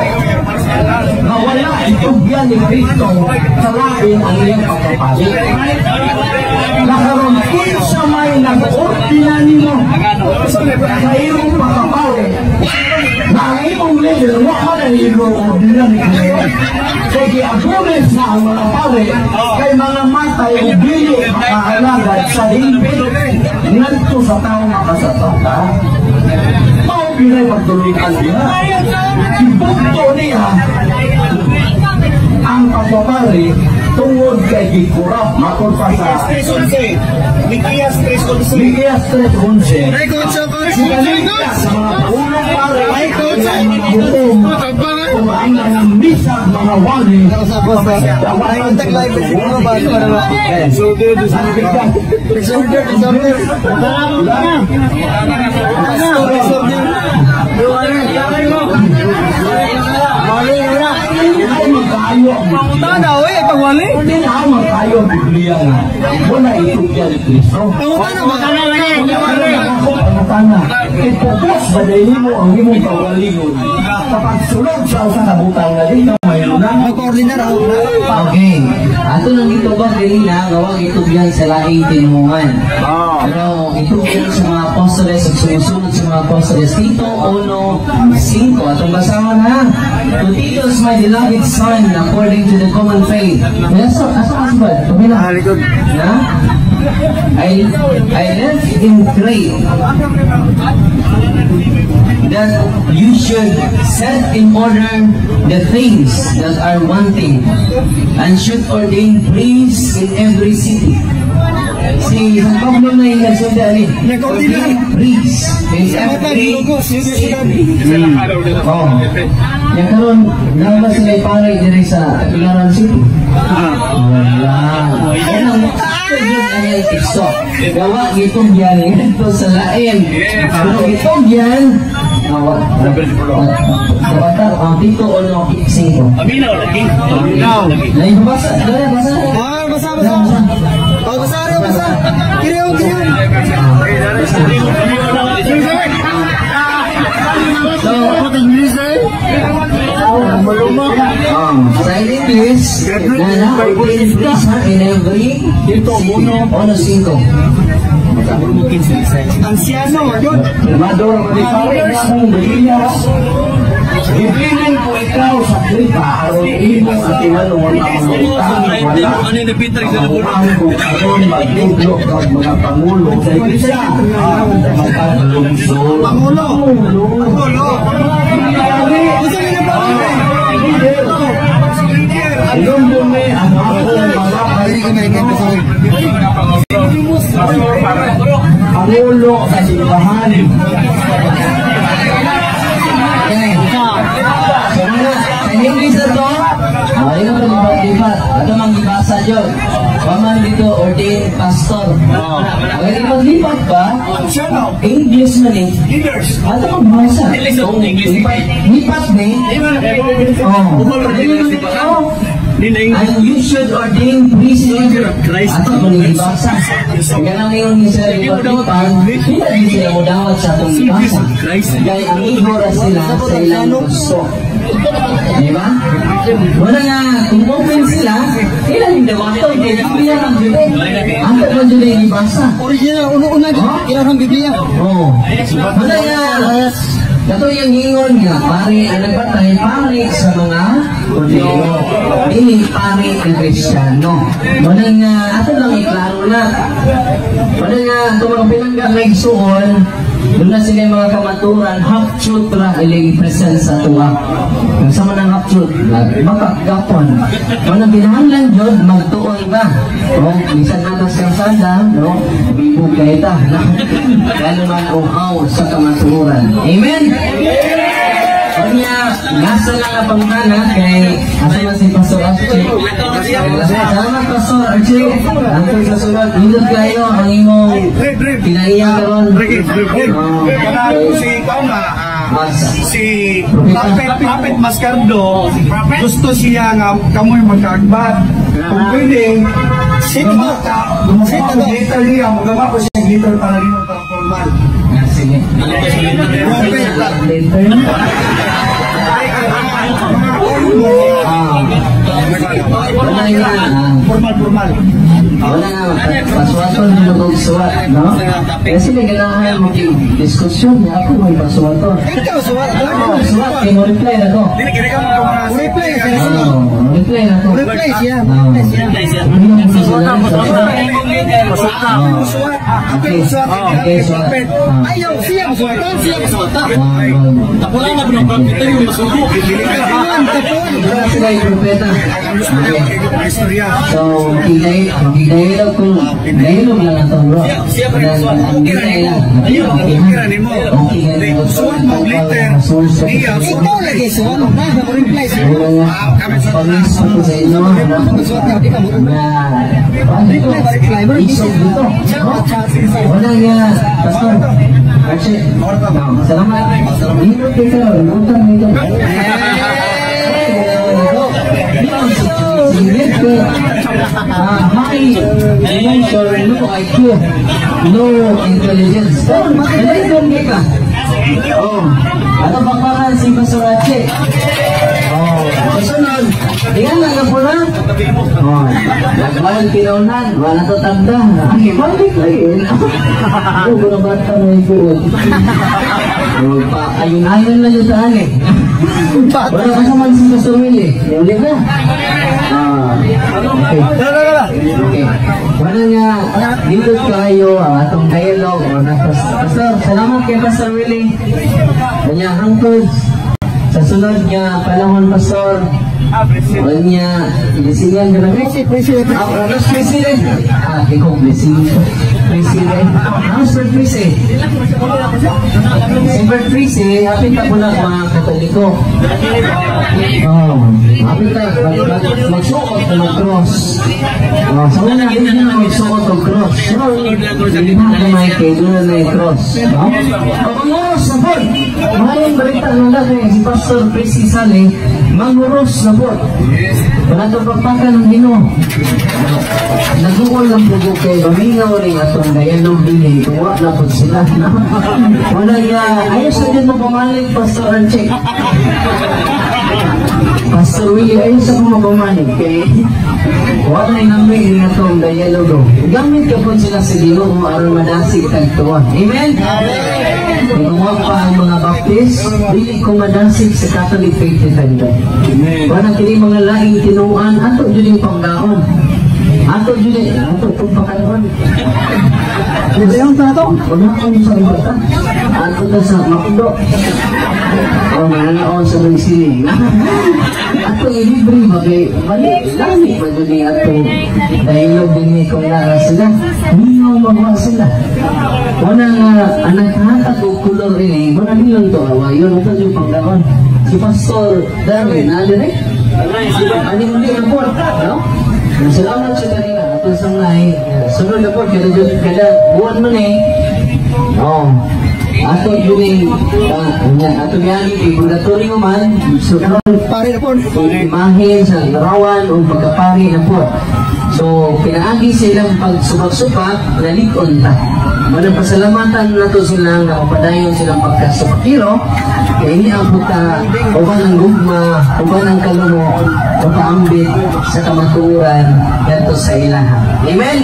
na wala itugyan ni Kristo sa lain ang iyang pagkapari. Nakaroon kinsa may nag-ordina nimo sa iyong pagkapari na ang imong leader, wa man ang ilo ordinary cleric. Kay giabulis na ang mga pare, kay mga matay o dili makaalagad sa hingpit ngadto sa tao nga kasapata. Mao pinay pagtulunan niya. Ibugto niya ang pagpapari tungod kay gikurap matod pa sa Mikeyas 3:11. Mikeyas 3:11. Ay, coach, coach. Sinaligtas sa mga pulong pare Ay, coach. ang mga hukom kung ang mga misa, mga wali. Ay, contact live. Ano ba? Ano ba? Disorder, disorder. Disorder, disorder. Disorder. Wala. Ay, magkayo ang Pangutana, oy, pagwali. Hindi na magkayo ang Biblia nga. Wala itugyan ni Kristo. Pangutana ba? Ako, pangutana. Ipupos ba dahil mo ang imong kawalingon sa pagsulod sa usa ka butang nga di ka mayroon? Mag-coordinar ako. Okay. Ato nang itubag kanina, gawag itugyan sa laing tinuungan. Pero itugyan sa mga apostoles at sumusunod sa mga apostoles. Tito 1:5. Atong basahon ha. "To Titus, my beloved son, according to the common faith." Asa, asa ka ba? Pamila. Ah, likod. Na? I left in Crete that you should set in order the things that are wanting and should ordain priests in every city. Si San Pablo na yung nagsulti ani. Nag-ordinar. Ordain priests in every city. Oh. Yang karon naa ba sila pare diri sa Tagbilaran City? Wala. Yan ang yun ang teksto. Gawa gitugyan ngadto sa lain. Pero gitugyan gawa. Bata ang Tito 1:5. Paminaw lagi. Paminaw. Lain basa, dali basa. Ah, basa, basa. Oh, basa, rin, basa. Kiriyo, kiriyo. So, sa English, na na ordained priests ha, in every Tito, city. uno. 1:5. Anciano, yun. Mador pare nga akong Biblia. Gibilin ko ikaw sa Krita aron imong atiwanon ang mga utang wala. Ano yung Peter sa Ang kung aron magdudlo kag mga pangulo sa iglesia. Magkalungsod. Pangulo. Pangulo. Pangulo. Unsa may napangulo? Leader. Ilumbo ni ang akong mga Ay, kami, kami, sorry. pangulo sa simbahan. Okay. So mga, sa English na to, ay ka pa lipat. Ato mang gibasa jud. Waman dito ordained pastor. Okay, lipat-lipat ba? English man eh. Leaders. Ato magbasa. English o English? Lipat, lipat ni. Oh. Oh. And you should ordain priests in every Christ. Ato man gibasa. Kaya lang ngayon ni sila lipat-lipat, hindi na sila mo sa atong gibasa. Kaya ang igora sila sa ilang gusto. Di ba? Wala nga, kung open sila, ilan yung dawato, hindi Biblia lang jud eh. Ato man jud ang gibasa. Original, uno-una, ilang Biblia. Oo. Wala nga, kato yung ingon nga, pare, ang nagpatay, pare sa mga Hudyo. Dili pare ng Kristiyano. Wala nga, ato lang iklaro na. Wala nga, itong mga pinangga nga igsuon, doon na sila yung mga kamaturan, half-truth ra ilang present sa tuwa. Ang sama ng half-truth, makagapon. Wala kinahanglan jud magtuon ba? No? Minsan na sa kalsada, no? Bibo kay ta. No? Lalo man uhaw sa kamaturan. Amen? Kanya, nasa lang ang pangutana kay asa man si Pastor Archie. Salamat, Pastor Archie. Antong sa sunod, nindot kayo ang imong kinaiya karon. Oh. Si ikaw nga, Mas si Prophet Mascardo, gusto siya nga kamoy magkaagbat. Kung pwede, Sit mo. gumawa ko letter niya, magawa ko siya letter para rin para formal. Sige. Prophet. Later. Ah. Wala nga, Formal, formal. Wala nga, pasuwaton mo og suwat, no? Kasi naganahan mo diskusyon niya ako may pasuwaton. Ikaw, suwat. Ako, suwat, kay mo reply na ko. Dili kini ka mo mga Reply siya. Oh, reply na ko. Reply siya. Oh. Reply siya. Suwat. Okay. Okay, suwat. Ayaw, siya masuwatan, siya masuwatan. Wala nga pinagpapita yung masuko. Tapon, tapon. Wala sila yung propeta. Okay. Istorya. So, makigay kung dialogue lang ang bro. Okay ra nimo. Okay. Suwat mo later. Iya, Ikaw lagi suwat. Na, reply siya. Wala nga. Pamis ko sa inyo. Suwat ka, di ka mo. Na, isog dito. Wala nga, Pastor. Archie, salamat. Dito kayo, lutang dito. High emotion, low IQ, low intelligence. Dali ka. Oh, ano bakbakan si Pastor Archie? Oh, susunod. Tingnan lang po na. Oh, nagmahal pinaunan, wala to tanda. Ay, balik lagi. Oh, guna bata na ikuot. Oh, pa, ayun-ayun lang yung saan eh. Wala ka naman si Pastor Willie. Uli na. Ah, okay. Okay. Wala nga, dito kayo ang atong dialogue. O, na, Pastor, salamat kay Pastor Willie. Kanya hangtod sa sunod nga panahon, Pastor. Wala niya, gisingan ka na. President. Ah, mas president. Ah, ikaw president. President. Ah, Sir President. Si Bert President, hapit ako na mga Katoliko. Oh, hapit ta, magsuot na mag-cross. Oh, sa una, hindi na magsuot og cross. Hindi na may kay doon na may cross. No? O, manguros na po. Maayong balita ng lahat si Pastor Presi Sale, manguros na po. Wala itong pagpakan ng Ginoo. Naguol lang po ko kay mamingaw rin atong dialogue din eh. Kung wala po sila. Wala nga, ayos na din mo pamalig, Pastor Anchek. Pastor Willie, ayos ako mapamalig. Kay wala na namin yung atong dialogue. Gamit ka po sila sa Ginoo aron madasig tagtuwa. Amen? Kung wa pa ang mga Baptist, dili ko madasig sa Catholic Faith Defender. Wala kini mga laing tinuan, ato jud yung panggaon. Ato jud ato itong pakanon. Yung to? Wala ko sa iba. Ato ta sa Macdo. O, mananaon sa Luisini. Ato ilibre ba kay bali, lami ba jud ni ato dialogue din ni kung naa sila. Mingaw magwa sila. Wala nga anak hatag og kulor ini, wala nilon to awayon ato yung panggaon. Si Pastor Darwin, na dire? Ani uli na po, no? Salamat sa kanila. Ato sa ngay, sunod na po, kada, kada buwan man eh. Oh. Ato yun ato yan, purgatorio man, sunod Pare na po. imahe sa larawan o pagkapari na po. So, pinaagi silang pagsubak-subak, nalikon ta. Manang pasalamatan na to silang nakapadayon silang pagkasubakiro, kaya hindi ang puta, uban ang gugma, uban ang kalumo, makaambit sa kamatuoran ganto sa ilaha. Amen?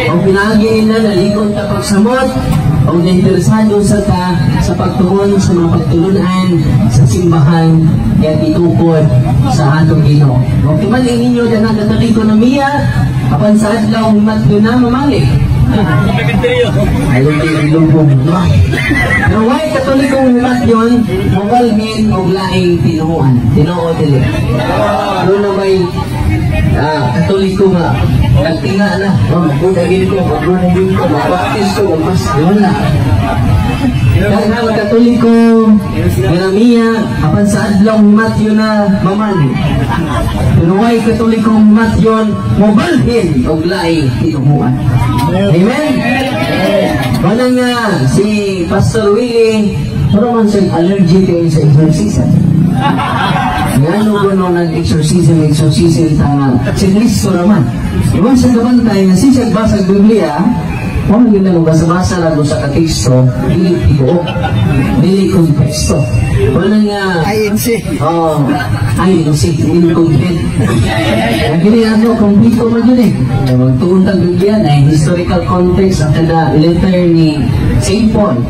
Ang pinaagi nila, nalikon ta pagsamot, ang interesado sa ta sa pagtuon sa mga pagtulunan sa simbahan kaya titukod sa atong Ginoo. Huwag tumalin ninyo dyan ang Katoliko na miya, apan sa adlaw matyo na mamali. Ayaw kayo ilubog, no? Pero why Katolikong himatyon, mubalhin og laing tinuoan. Tinuo dili. Doon na may Katoliko nga, nagtinga na, oh, magbuda ko, magbuda ko, magbaptis ko, magmas, wala. Daghang Katoliko, nga apan sa adlaw Matthew na mamani. Pero why Katolikong Matthew, mubalhin og laing tinuoan. Amen? Wala nga, si Pastor Willie, pero man siyang allergy kayo sa exorcism. Ngano ko nung nag-exorcism, exorcism tanga, si Cristo naman. Iwan sa kabantay nga sisag basag Biblia, Mo gyud na basa-basa lang sa kateksto, dili tibuok, dili konteksto. Wala nga INC. Oh, ay, si incomplete. Ang kini ano, kompleto man yun eh. Magtuon tag Biblia na historical context ang kada letter ni St. Paul.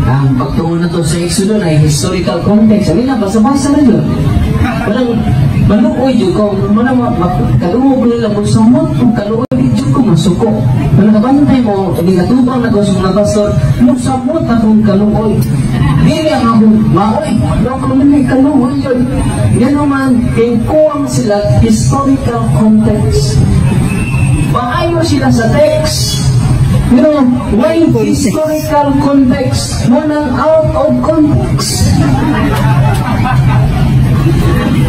Ang pagtuon na to sa Exodo na historical context. Ano na, basa-basa na yun. Walang maluoy yun ko, mana kaluoy nila kung sumot, kung kaluoy yun ko masuko. Kung nakabantay mo, hindi katubang na ko sa mga pastor, musamot akong kaluoy. Dili ang akong maoy, loko na may kaluoy yun. Yan naman, kay kuwang sila historical context. Maayo sila sa text. Pero why historical context? Mo nang out of context.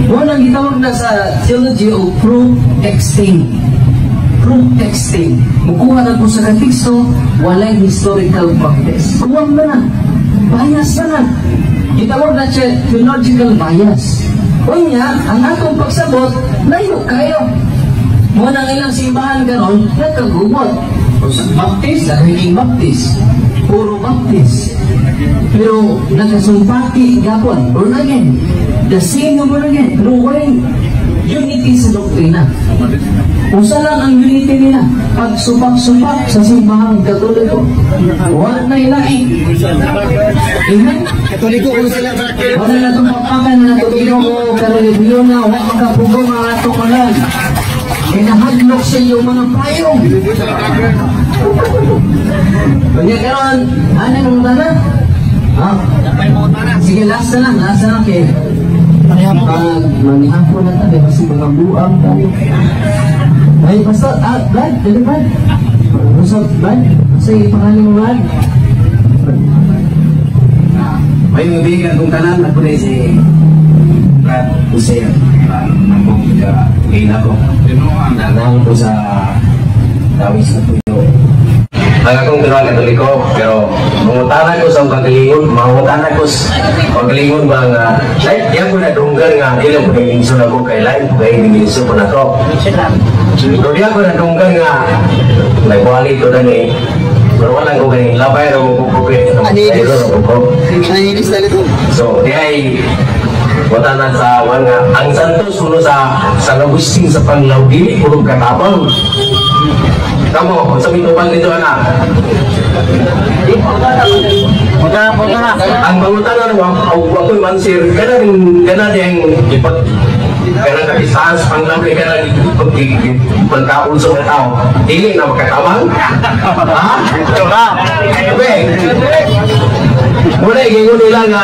Mo nang gitawag na sa theology of proof texting. Proof texting. Mukuha na ko sa kateksto, walay historical context. Kuwang na na. Bias na na. Gitawag na siya theological bias. Unya, ang atong pagsabot, layo kayo. Mo nang ilang simbahan karon nagkagubot. Baptist, nagiging Baptist. Puro Baptist. Pero nagkasumpati gapon, born again. The same na born again. Pero why unity sa doktrina? Usa lang ang unity nila. Pagsupak-supak sa simbahang Katoliko. Wala na ilain. Amen? Katoliko kuno sila. Wala na itong papakan na natutino ko karelihiyon na huwag makapugong ang ato kalan. Inahadlok sa iyo mga payong. Kanya karon, ano nung tana? Ha? Sige, last na lang kay. Pag manihapon na tayo, kasi mga buang tayo. Ay, basta, Brad, dali Brad. What's up, Brad? Sige, pangalan mo, Brad? May mabigan kong tanan, ako na si Brad Jose. Akong kaila ko. Nanang ko sa Dawis na tuyo. Ang akong tinuan Katoliko, pero mangutana ko sa akong kagalingon, mangutana ko sa kagalingon ba nga, like, diyan ko na dunggan nga, di lang ko nag-insul ako kay lain, kay nag-insul ko na to. Pero diyan ko na dunggan nga, may buhali ko na ni, pero walang ko ganing labay ra ko ko kay Anilis. ko. Anilis na nito. So, di ay wala na sa wala nga ang Santos kuno sa San Agustin sa Panglao dili puro katabang. Kamo, unsa may tubang dito ana? Punta na, punta na. Ang pangutana ng ako'y mansir, kana rin kana diyang ipag kana kapisahan sa Panglao kay kana pagkaon sa mga tao. Dili na makatabang. Ha? Okay. Muna ingon nila nga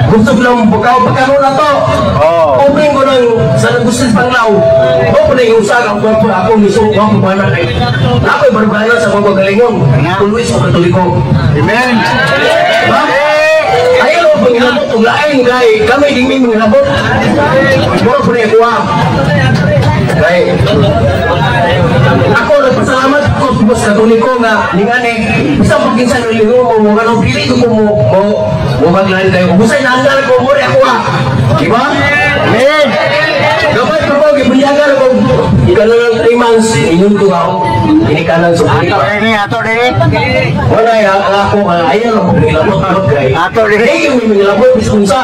gusto ko lang pagkaw pagkaroon na to. Oo. Open ko ng San Agustin Panglao. O ko na yung usag ang kwarto ako mismo ko ang buwan kay. Ako'y barbayan sa mga galingon. Tuloy sa Katoliko. Amen. Ha? Ayaw mo panghilabot og lain kay kami di mi manghilabot. Mura po na ikuha. Kay ako nagpasalamat ko sa Boss Katoliko nga ningani bisa pag kinsa relihiyon mo mo ganong dili ko mo mo mo maglain kayo. Busay naandar ko mo ako ha. Di ba? Amen. Gamay pa ko gibunyagan ko ikaw lang 3 months inyon ko ako inikanan sa Ato rin, ato rin. Wala ya ang ako nga ayaw lang mangilabot ko kay. Ato rin. Hindi yung mangilabot bisan unsa.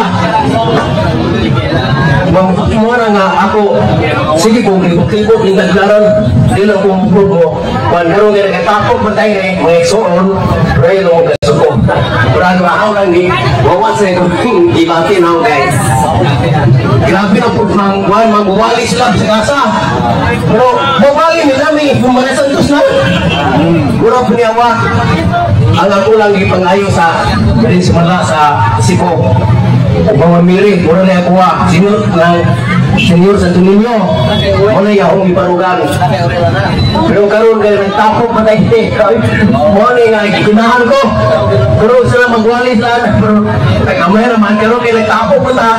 Mo na nga ako sige kung libot-libot ni naglaran di lang kung mo kung karon nga nagtapok man tayo eh mga igsoon pray lang mo kasuko murag ako lang ni wawa sa itong gibati na kay grabe na po mang kuan magwali sila sa kasa pero mawali nila may mga Santos na mura po niya wa ang ako lang gipangayo sa diri sa Manila sa Cebu mga miri mura na ako wa senior ng Senyor Santo Niño muna niya akong giparugan pero karon kay nagtapok pa tayo mo ni nga ginahan ko pero sila magwali sa pero nagkamay naman karon kay nagtapok pa ta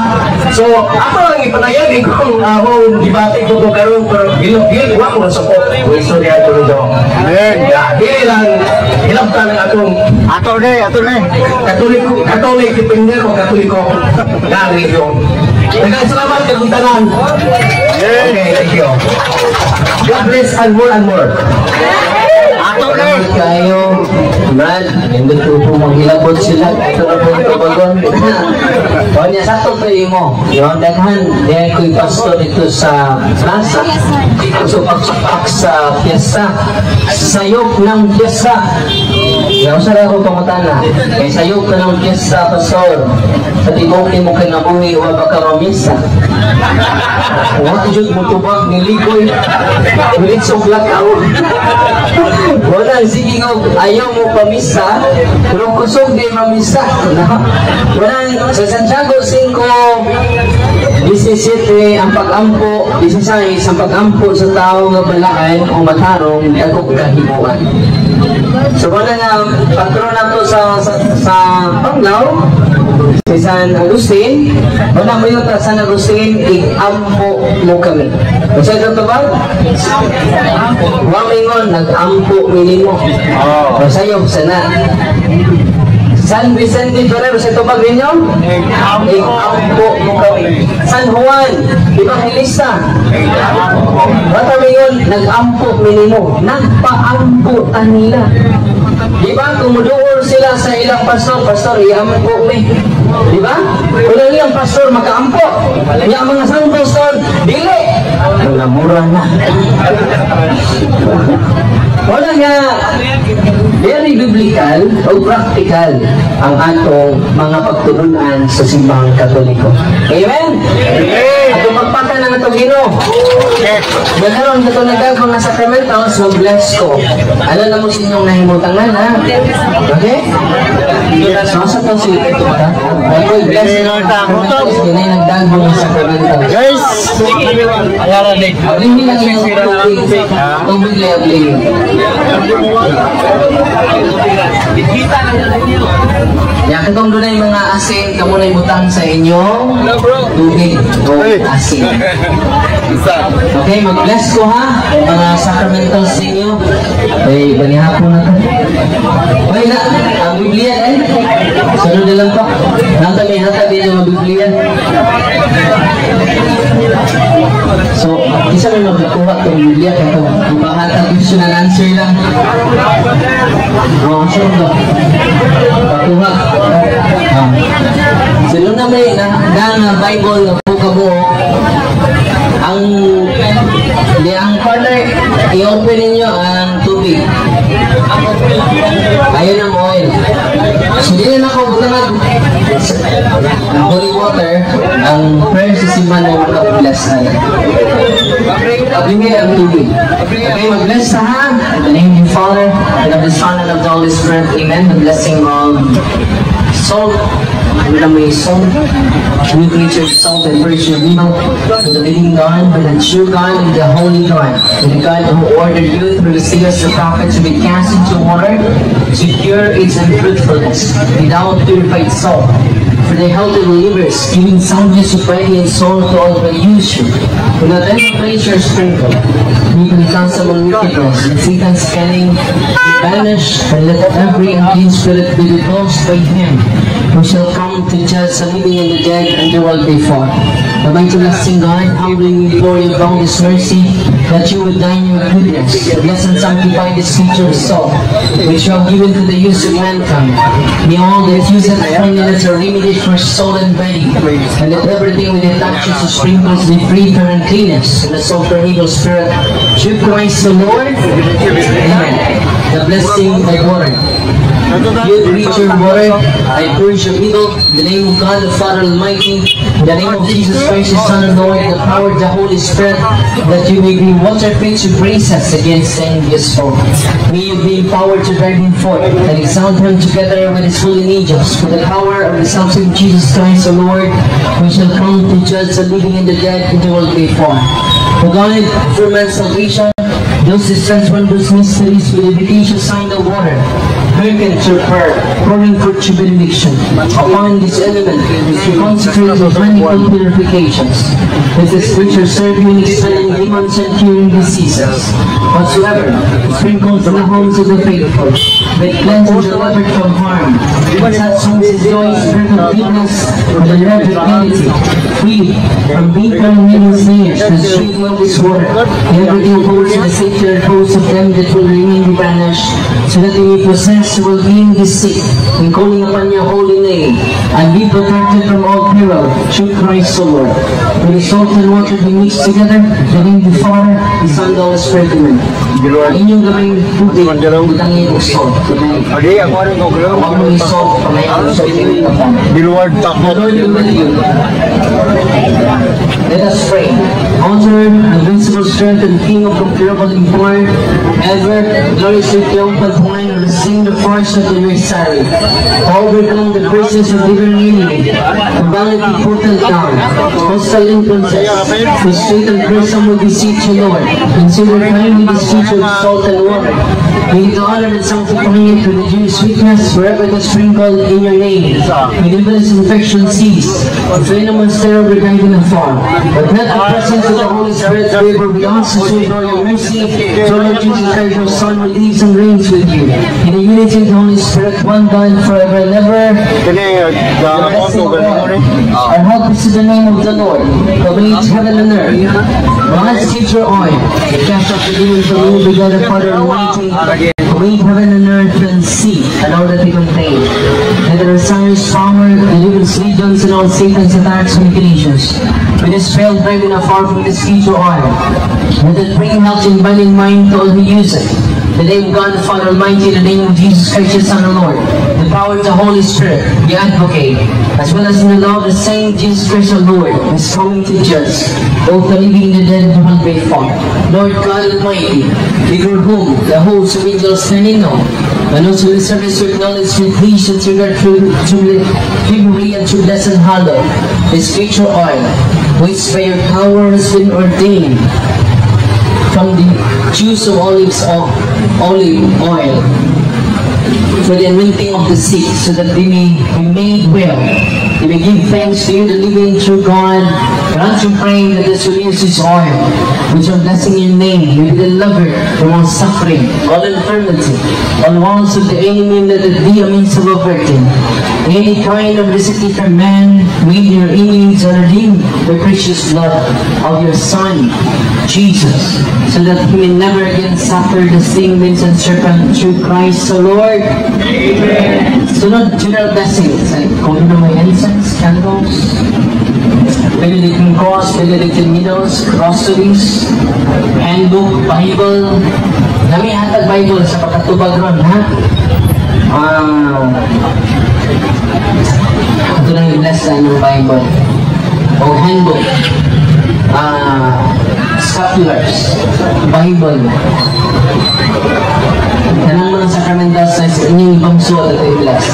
so ako lang ipanayag kung akong gibati ko ko karon pero gilok gil wa ko support ko istorya ko nito. Amen. Ya, dili lang hilabtan ang atong Ato rin, ato rin. Katoliko, Katolik, depende ko, Katoliko na relihiyon. Daghang salamat kay tanan. Okay, thank you. God bless and more and more. Kaayo. Brad, nindot ko po maghilabot sila. Ito na po yung tubagon. O niya, sakto to imo. Yung daghan, diyan ko'y pastor dito sa plaza. So, pagsapak sa piyesta. Sayop ng piyesta. Yaw sa ako pangutana. Kay sayop ka ng piyesta, pastor. Sa tibok ni mo kinabuhi, wa ba ka mamisa? Wa jud mo tubag ni Ligoy. Ulit sa blackout. Wala, sige nga, ayaw mo pamisa, pero kusog di mamisa. No? Wala, sa Santiago 5:17, ang pag-ampo, 16, ang pag-ampo sa tao nga balaan o matarong, dagog kahimuan. So wala nga, patron na to sa Panglao, si San Agustin, wala mo yun ta San Agustin, ig-ampo mo kami. Kasi ito ba? Wa mingon, nag-ampo minimo. O sayop sana. San Vicente Ferrer, sa tubag ninyo? Ig-ampo mo kami. San Juan Evangelista. Wala mingon, nag-ampo minimo. Nagpaampo ta nila. Di ba? Kumuduol sila sa ilang pastor, "Pastor, iampo mi." Di ba? Kung ang iyang pastor makaampo, yung mga santos pastor, dili. Wala, mura na. Wala nga, very biblical o practical ang atong mga pagtulunan sa Simbahang Katoliko. Amen? Ato magpaka ng atong Ginoo. Nagkaroon ka ito nagdag mga sacramentals, mag-bless ko. Ano na mo sa inyong nahimutangan, ha? Okay? So, sa to si ito ka? Ay, bless yung mga sacramentals, kinay nagdag mga sacramentals. Guys! Ablihin lang yung tubig. Tubig lang ablihin. Yan, katong doon ay mga asin, kamo na ibutang sa inyong tubig o asin. Okay, mag-bless ko ha, mga sacramentals sa inyo. Okay, banihapon na to. Okay na, ang Biblia eh. Sunod na lang to. Natabi, natabi yung mga Biblia. So, isa may magkakuha itong Biblia kaya ito, ipahatag question and answer lang. Oh, sure to. Pakuha. Ah. So, doon na may na Bible na po kabuo. Ang di ang partner, i-open ninyo ang tubig. Ayun ang oil. So, di na ako butangan ang holy water, ang prayer sa simbahan na makabless na. Ablihin ang tubig. Okay, mag-bless na ha. In the name of the Father, and of the Son, and of the Holy Spirit. Amen. The blessing of salt. Ano may salt? New creature, salt and purge your evil to the living God, by the true God and the holy God, to the God who ordered you through the seers the prophet to be cast into water to cure its unfruitfulness without purified salt. For the healthy believers, giving soundness of body and soul to all who use you. Without any pressure sprinkle, be reconciled wickedness, and Satan's cunning be banished, and let every unclean spirit be repulsed by him, who shall come to judge the living and the dead and the world before. Almighty lasting God, humbling before your boundless mercy, that you would dine your goodness, bless and sanctify this creature of soul, which you have given to the use of mankind. May all that useth friendliness are remedies for soul and body, and let everything with it touches or sprinkles be free from uncleanness, and the soul from evil spirit. Through Christ the Lord. Amen. The blessing of water. You creature of water, I purge your evil in the name of God the Father Almighty, in the name of Jesus Christ, the Son of the Lord, in the power of the Holy Spirit, that you may be water fit to brace us against the envious foe. May you be empowered to drive him forth and exalt him together with his holy angels, for the power of the Son of Jesus Christ the Lord, who shall come to judge the living and the dead in the world before. O God, for man's salvation, those dispense wondrous mysteries with the efficacious sign of water, hearken to prayer, pouring forth your benediction upon this element, which you consecrate with manifold purifications. Let this creature serve you in expelling demons and curing diseases. Whatsoever sprinkles the homes of the faithful, may cleanse and deliver from harm. Such homes enjoy spirit of goodness and the love of unity, free from being contaminated snares, the stream of this water. Everything holds in the sacred to the repose of them that will remain be banished, so that they may possess the well-being the sick, in calling upon your holy name, and be protected from all peril, through Christ the Lord. May the salt and water be mixed together, in the name of the Father, the Son, and the Holy Spirit. Amen. Ang inyong gamay tubig, butangin og salt. Adi, ako rin ko. Ang among salt, kamay ang salt. Bilward The takot. Lord be with you. Let us pray. Author, invincible strength, and King of incomparable import, ever gloriously triumphant one, restrain the force of the adversary, overcome the forces of different enemy, the vanity potent down, hostile influences, frustrate and curse some will beseech you, Lord. Consider kindly this creature of salt and water. May the honor and sanctifying it to the Jewish weakness wherever it is sprinkled in your name. May the devil's infection cease, venomous terror be guided afar. But let the presence of the Holy Spirit favor be us to show your mercy, to Lord Jesus Christ, your Son, who lives and reigns with you. In the unity of the Holy Spirit, one God, forever and ever. Kini, The blessing of God. Our help is in the name of the Lord, who made heaven and earth. God's teacher oil, cast out the demon from you, be God the Father Almighty, who made heaven and earth and sea, and all that they contain. And the Messiah's power, delivers legions and all Satan's attacks and machinations. With this spell driven afar from this future oil. Let it bring health and body and mind to all who use it. The name of God the Father Almighty, the name of Jesus Christ, your Son, the Lord, the power of the Holy Spirit, the Advocate, as well as in the love of the same Jesus Christ, our Lord, who is coming to judge both the living and the dead who will be far. Lord God Almighty, before whom the hosts of angels stand in awe, and also the service to acknowledge with peace and to regard through favorably and to bless and hallow this future oil, which by your power has been ordained from the juice of olives of olive oil for the anointing of the sick, so that they may be made well. They may give thanks to you, the living true God. Grant you pray that this will use this oil, which are blessing your name, may be delivered from all suffering, all infirmity, all wiles of the enemy, and let it be a means of averting any kind of recipe from man, made in your image and redeemed the precious blood of your Son, Jesus, so that he may never again suffer the sting winds and serpent through Christ the Lord. Amen. Sunod, general blessings. Like, kung ano may incense, candles, Benedictine cross, Benedictine medals, rosaries, handbook, Bible. Nami hatag Bible sa pagkatubag ron, ha? Ah, ito lang yung bless na inyong Bible. O handbook. Ah, scapulars, Bible. Kanang mga sacramentals na sa inyong ibang suot at i-bless.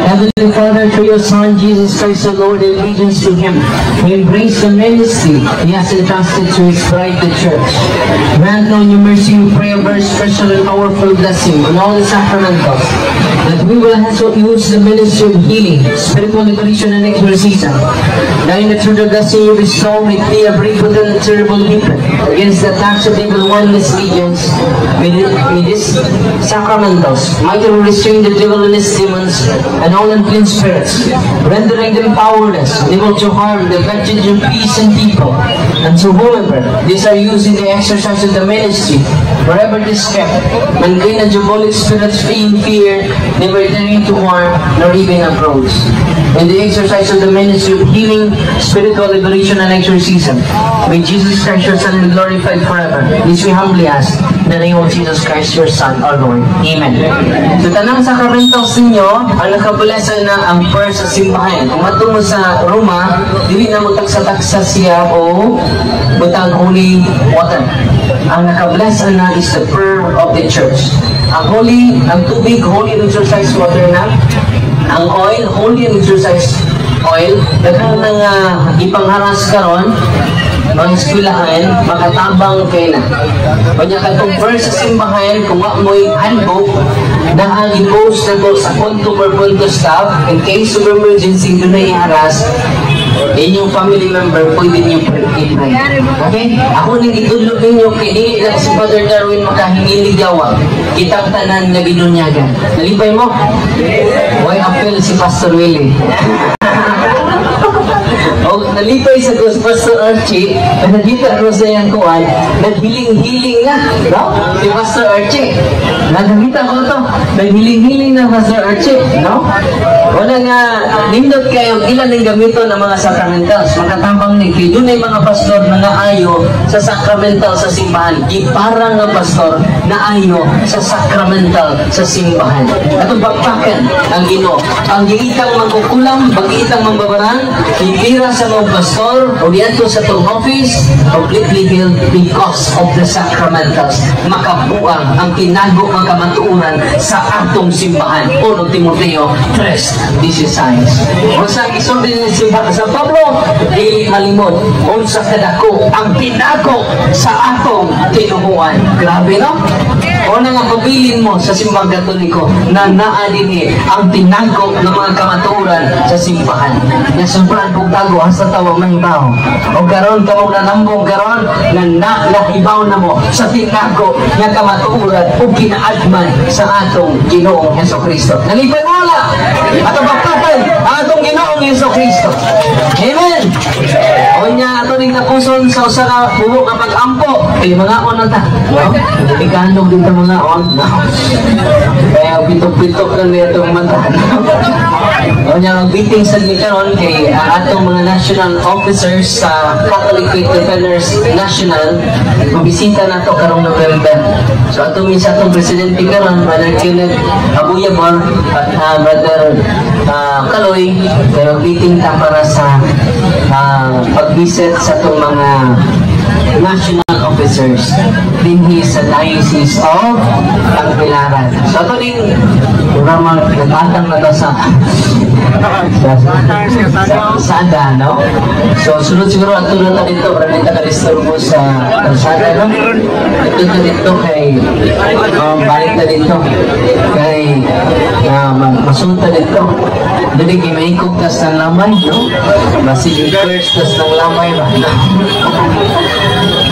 Heavenly Father, through your Son, Jesus Christ, the Lord, in obedience to Him, we embrace the ministry He has entrusted to His bride, the Church. Grant now in your mercy, we pray a very special and powerful blessing on all the sacramentals, that we will also use the ministry of healing, spiritual liberation, and exorcism. Now in the truth of blessing you bestow, may it be a brave and terrible weapon against the attacks of evil one and his legions. May this sacramentals mightily restrain the devil and his demons and all unclean spirits, rendering them powerless, able to harm the vengeance of peace and people. And to whomever these are used in the exercise of the ministry, wherever this kept, unclean and diabolic spirits flee in fear, never daring to harm, nor even approach. In the exercise of the ministry of healing, spiritual liberation, and exorcism, may Jesus Christ, your Son, be glorified forever. This we humbly ask, in the name of Jesus Christ, your Son, our Lord. Amen. So, tanang sacramentals ninyo, ang nakabless na ang first sa simbahan. Kung mo sa Roma, dili na mo tagsa-tagsa siya o butang holy water. Ang nakabless na is the prayer of the church. Ang holy, ang tubig, holy and exorcised water na. Ang oil, holy and exorcised oil. Daghang nga ipangharas karon mga eskwelahan, makatabang kay na. Kanya katong first sa simbahan, kung wa mo'y handbook, na ang i-post na to sa punto per punto staff, in case of emergency, doon na iharas, inyong family member, pwede niyo i-pray. Okay? Ako nang itudlo ninyo, kay dili lang si Father Darwin makahingi ligawa. Kitang tanan nga binunyagan. Nalipay mo? Why appeal si Pastor Willie? O nalipay sa ko si Pastor Archie, na nakita ko sa iyang kuan, naghiling-hiling na, no? Si Pastor Archie. Nakita ko to, naghiling-hiling na Pastor Archie, no? Wala nga, nindot kayo, ilan ang gamiton ng mga sacramentals. Makatabang ni, kay dunay mga pastor na naayo sa sacramental sa simbahan. Giparang nga pastor na ayo sa sacramental sa simbahan. Atong bakbakan ang Ginoo. Ang giitang mangkukulam, bagiitang mambabarang, gitira sa mga pastor, o diadto sa tong office, completely healed because of the sacramentals. Makabuang ang tinago ng kamatuoran sa atong simbahan. 1 Timoteo 3:16. Unsa ang isulti ni San Pablo, dili malimot unsa kadako ang tinago sa atong tinuhuan. Grabe, no? Una nga pabilin mo sa Simbang Katoliko na naa dinhi ang tinago ng mga kamatuoran sa simbahan. Na sobrang kong tago hasta tawa may tao. O karon kamong nanambong karon na nahibaw na mo sa tinago nga kamatuoran o kinaadman sa atong Ginoong Heso Kristo. Nalipay mo wala? Ato baktakan ang atong Ginoong Heso Kristo. Amen. O nya ato ning napuson sa usa ka bubo nga pag-ampo kay mga on na ta. No? Ikanog din ta mga on. No? Kaya pitok-pitok lang niya itong mata. O nya mag-meeting sa ni karon kay ang atong mga national officers sa Catholic Faith Defenders National mabisita nato karong November. So ato mi sa atong presidente karon, Brother Kenneth Abuyabor at Brother Kaloy, kay mag-meeting ta para sa pag-visit sa atong mga national officers dinhi sa Diocese of Tagbilaran. So ato ning mura nag-atang na to sa kalsada, no? So sunod siguro ato na ta dito para di ta ka-disturbo sa kalsada, no? Ito ta dito kay balik ta dito kay masunta dito. Dili kay mahikog tas ng lamay, no? Basig first tas ng lamay ba?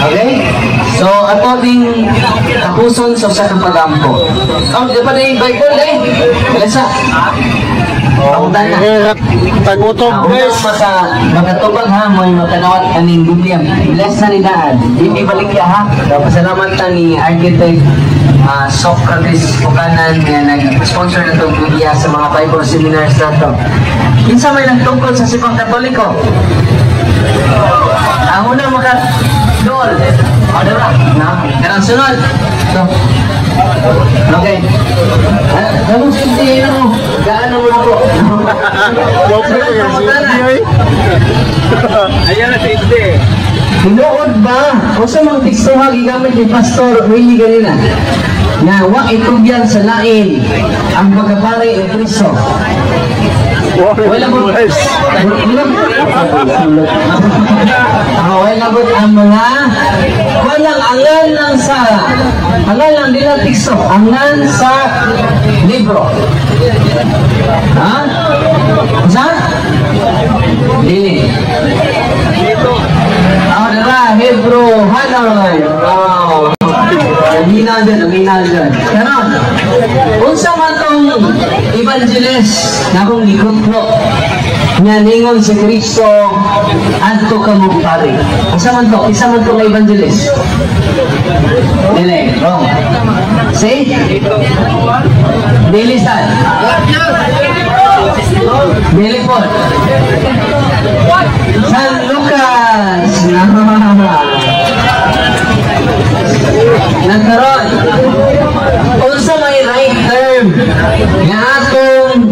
Okay? So, ato ding tapuson sa usa ka pagampo. Oh, di pa na yung Bible eh. Lesa. Pangutan na. Tagutom, Unang guys. Makatubag ha, mo yung makanawat aning Biblia. Bless na ni Daan. Di balikya ha. So, pasalamat ta ni Architect Socrates Bukanan nga nag-sponsor na itong Biblia sa mga Bible seminars na to. Kinsa may nagtungkol sa Sibang Katoliko? Ang unang maka dool. O, diba? Na? Karang sunod. So, okay. Ano si ano? Gaano mo ako? Ayan na si Ide. Tinuod ba? O sa mga tekstuha gigamit ni Pastor Willie ganina? Na wa itugyan sa lain ang pagkapare ni Kristo. Wala mo. Wala mo ang mga walang angan lang sa angan lang nila teksto, angan sa libro. Ha? Sa? Dili. Ah, diba? Hebrew, Hanoi. Wow. Naminaw dyan, naminaw dyan. Karon, unsa man tong evangelist na akong gikutlo nga ningon si Kristo adto ka mo pare. Unsa man to? Isa man to nga evangelist. Dili, wrong. See? Dili sad. Dili po. San Lucas. Nagkaroon. Unsa may right term nga atong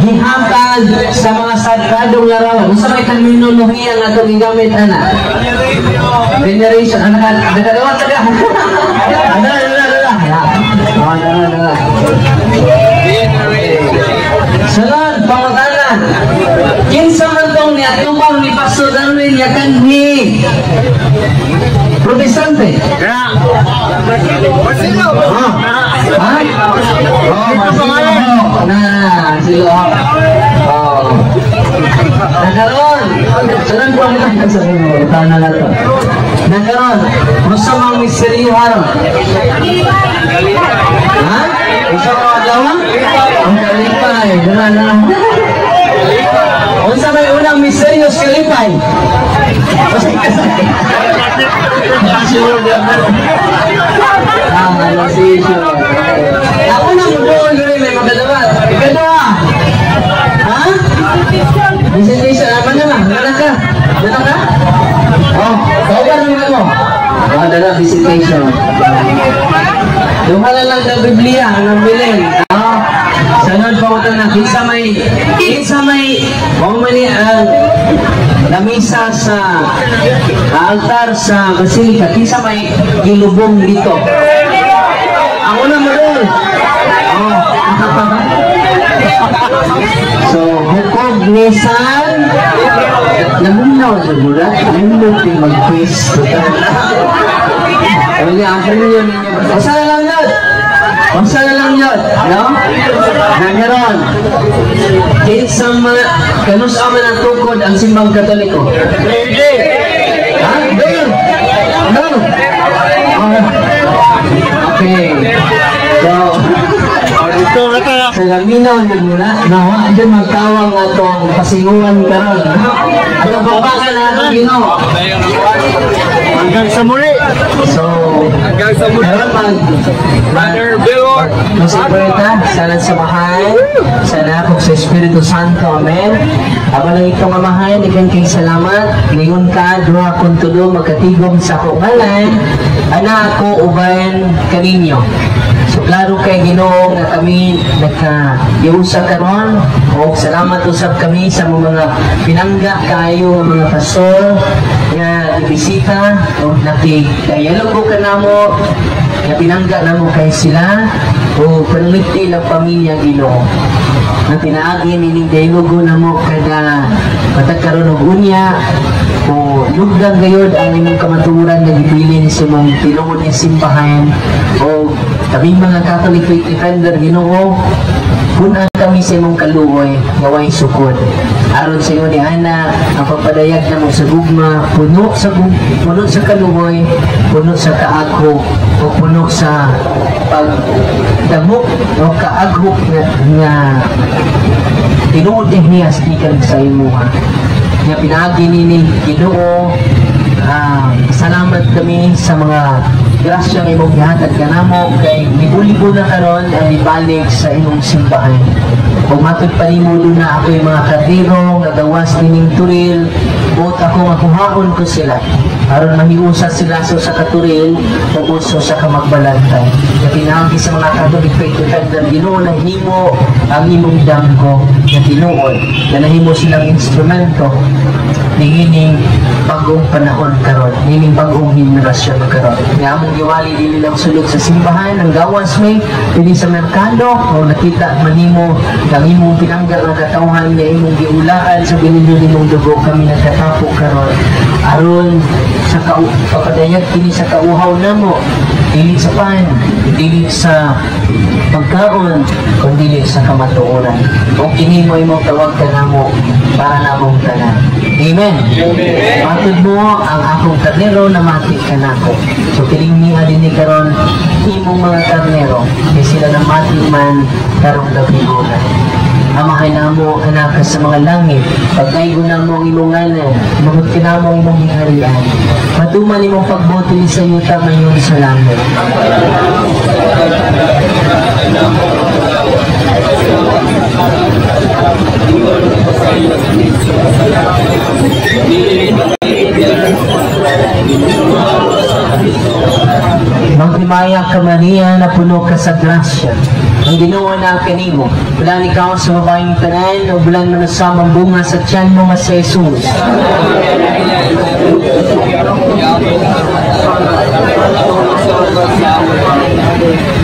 gihatag sa mga sagradong larawan? Unsa may terminolohiya nga atong gigamit ana? Veneration. Ano ka? Nakadawat ka? Ano, ano, ano, ano? Ano, ano, ano? Sunod, pangutana. Kinsa man tong niatubang ni Pastor Darwin nga kanhi Protestante? Ha? Ha? Oh, Marcelo. Na, silo. Oh. Nakaroon. Sunod po ang sa pangutana na to. Nakaroon. Gusto mong misteryo haron? Ha? Gusto mo adlaw? Ang kalipay. Dala na. Unsa ang mysterious kalipay? Sure, Annunciation. Ako na mo doon rin may magdalawa. Ikaduha. Ha? Presentation, apa na lang? Wala ka? Wala ka? Oh, tawagan naman mo. Oh, dala, visitation. Duha na lang sa Biblia, ang bilin. Oh, sunod pa ko na, kinsa may, mao man ni ang lamisa sa altar sa basilika, kinsa may gilubong dito? Ang una mo doon. Oh. So, hukog ni San Namunaw sa mura, nindot yung mag-quiz. Wala, ang premium ninyo. Basta na lang yun. Basta na lang yun. No? Nangaron. Kinsa man, kanus man ang tukod ang simbang Katoliko? Ha? Doon! Doon! Okay. So, sa laminaw na muna, nawa dyan magtawang atong pasinguan karon. Atong papakan na atong Ginoo. Hanggang sa muli. So, Hanggang sa muli. karon mag Brother Billor. Masipurita, sana sa mahal, sana kung sa Espiritu Santo, Amen. Aba lang itong amahan, ikan kay salamat, lingon ka, duha kung tulo, magkatigom sa akong ngalan, ana ako uban kaninyo. So klaro kay Ginoo nga kami nagka-iusa karon o salamat usab kami sa mga pinangga kaayo nga mga pastor nga ibisita o nakikayalogo ka namo nga pinangga namo kay sila o panuliti lang pamilya Ginoo na pinaagi nining dialogo namo kada matag karon og unya o lugdang gayod ang imong kamatuoran nga gibilin sa imong tinuod nga simbahan o kaming mga Catholic Faith Defender Ginoo, pun-an kami sa imong kaluoy nga way sukod aron sa ingon ni ana ang pagpadayag namo sa gugma puno sa kaluoy, puno sa kaaghok o puno sa pagdamo o kaaghok nga tinuod niya gikan sa imuha nga pinaagi nini Ginoo. Salamat kami sa mga grasya nga imong gihatag kanamo kay libo-libo na karon ang nibalik sa imong simbahan. Ug matod pa nimo duna ako'y mga karnero nga gawas nining turil, buot ako nga kuhaon ko sila aron mahiusa sila sa usa ka turil ug uso sa kamagbalantay. Nga pinaagi sa mga Catholic Faith Defender Ginoo, nahimo ang imong damgo nga tinuod nga nahimo silang instrumento niining bagong panahon karon, niining bagong henerasyon karon. Nga among giwali dili lang sulod sa simbahan ang gawas may dinhi sa merkado o nakita manimo ang imong pinangga nga katawhan nga imong giulaan sa binundo nimong dugo. Kami nagkatapo karon aron sa pagpadayag kini sa kauhaw namo, dili sa pan, dili sa pagkaon, kundi sa kamatuoran. O kini mo imong tawag ka namo para namong tanan. Amen. Matod mo ang akong karnero na mati ka nako. So kining niya din ni karon imong mga karnero kay sila na mati man karong gabi. Amahay namo anak sa mga langit, pagkaigo namo ang imong ngalan, mahut ka namo ang imong gingharian. Matuman imong pagbuti sa yuta mayon sa langit. Maghimaya ka Maria, napuno ka sa grasya. Ang Ginoo na kanimo. Bulan ikaw sa babaeng tanan, o bulan mo nasamang bunga sa tiyan mo nga si Jesus.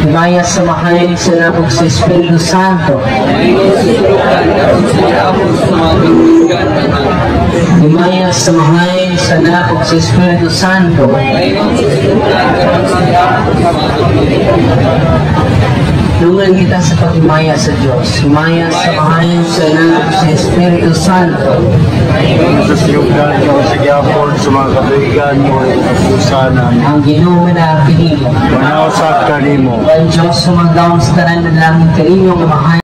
Himaya sa mahal sa nabog sa Espiritu Santo. Himaya sa mahal sa nabog sa Espiritu Santo. Dungan kita sa paghimaya sa Diyos. Himaya sa mahal sa nabog sa Espiritu Santo. Sa siyudad o sa gyapon sa mga katuigan mo usanan. Ang Ginoo na pinili. Manaw sa kanimo. Ang Diyos sumagaw sa tanan ng langit kaninyong mahal.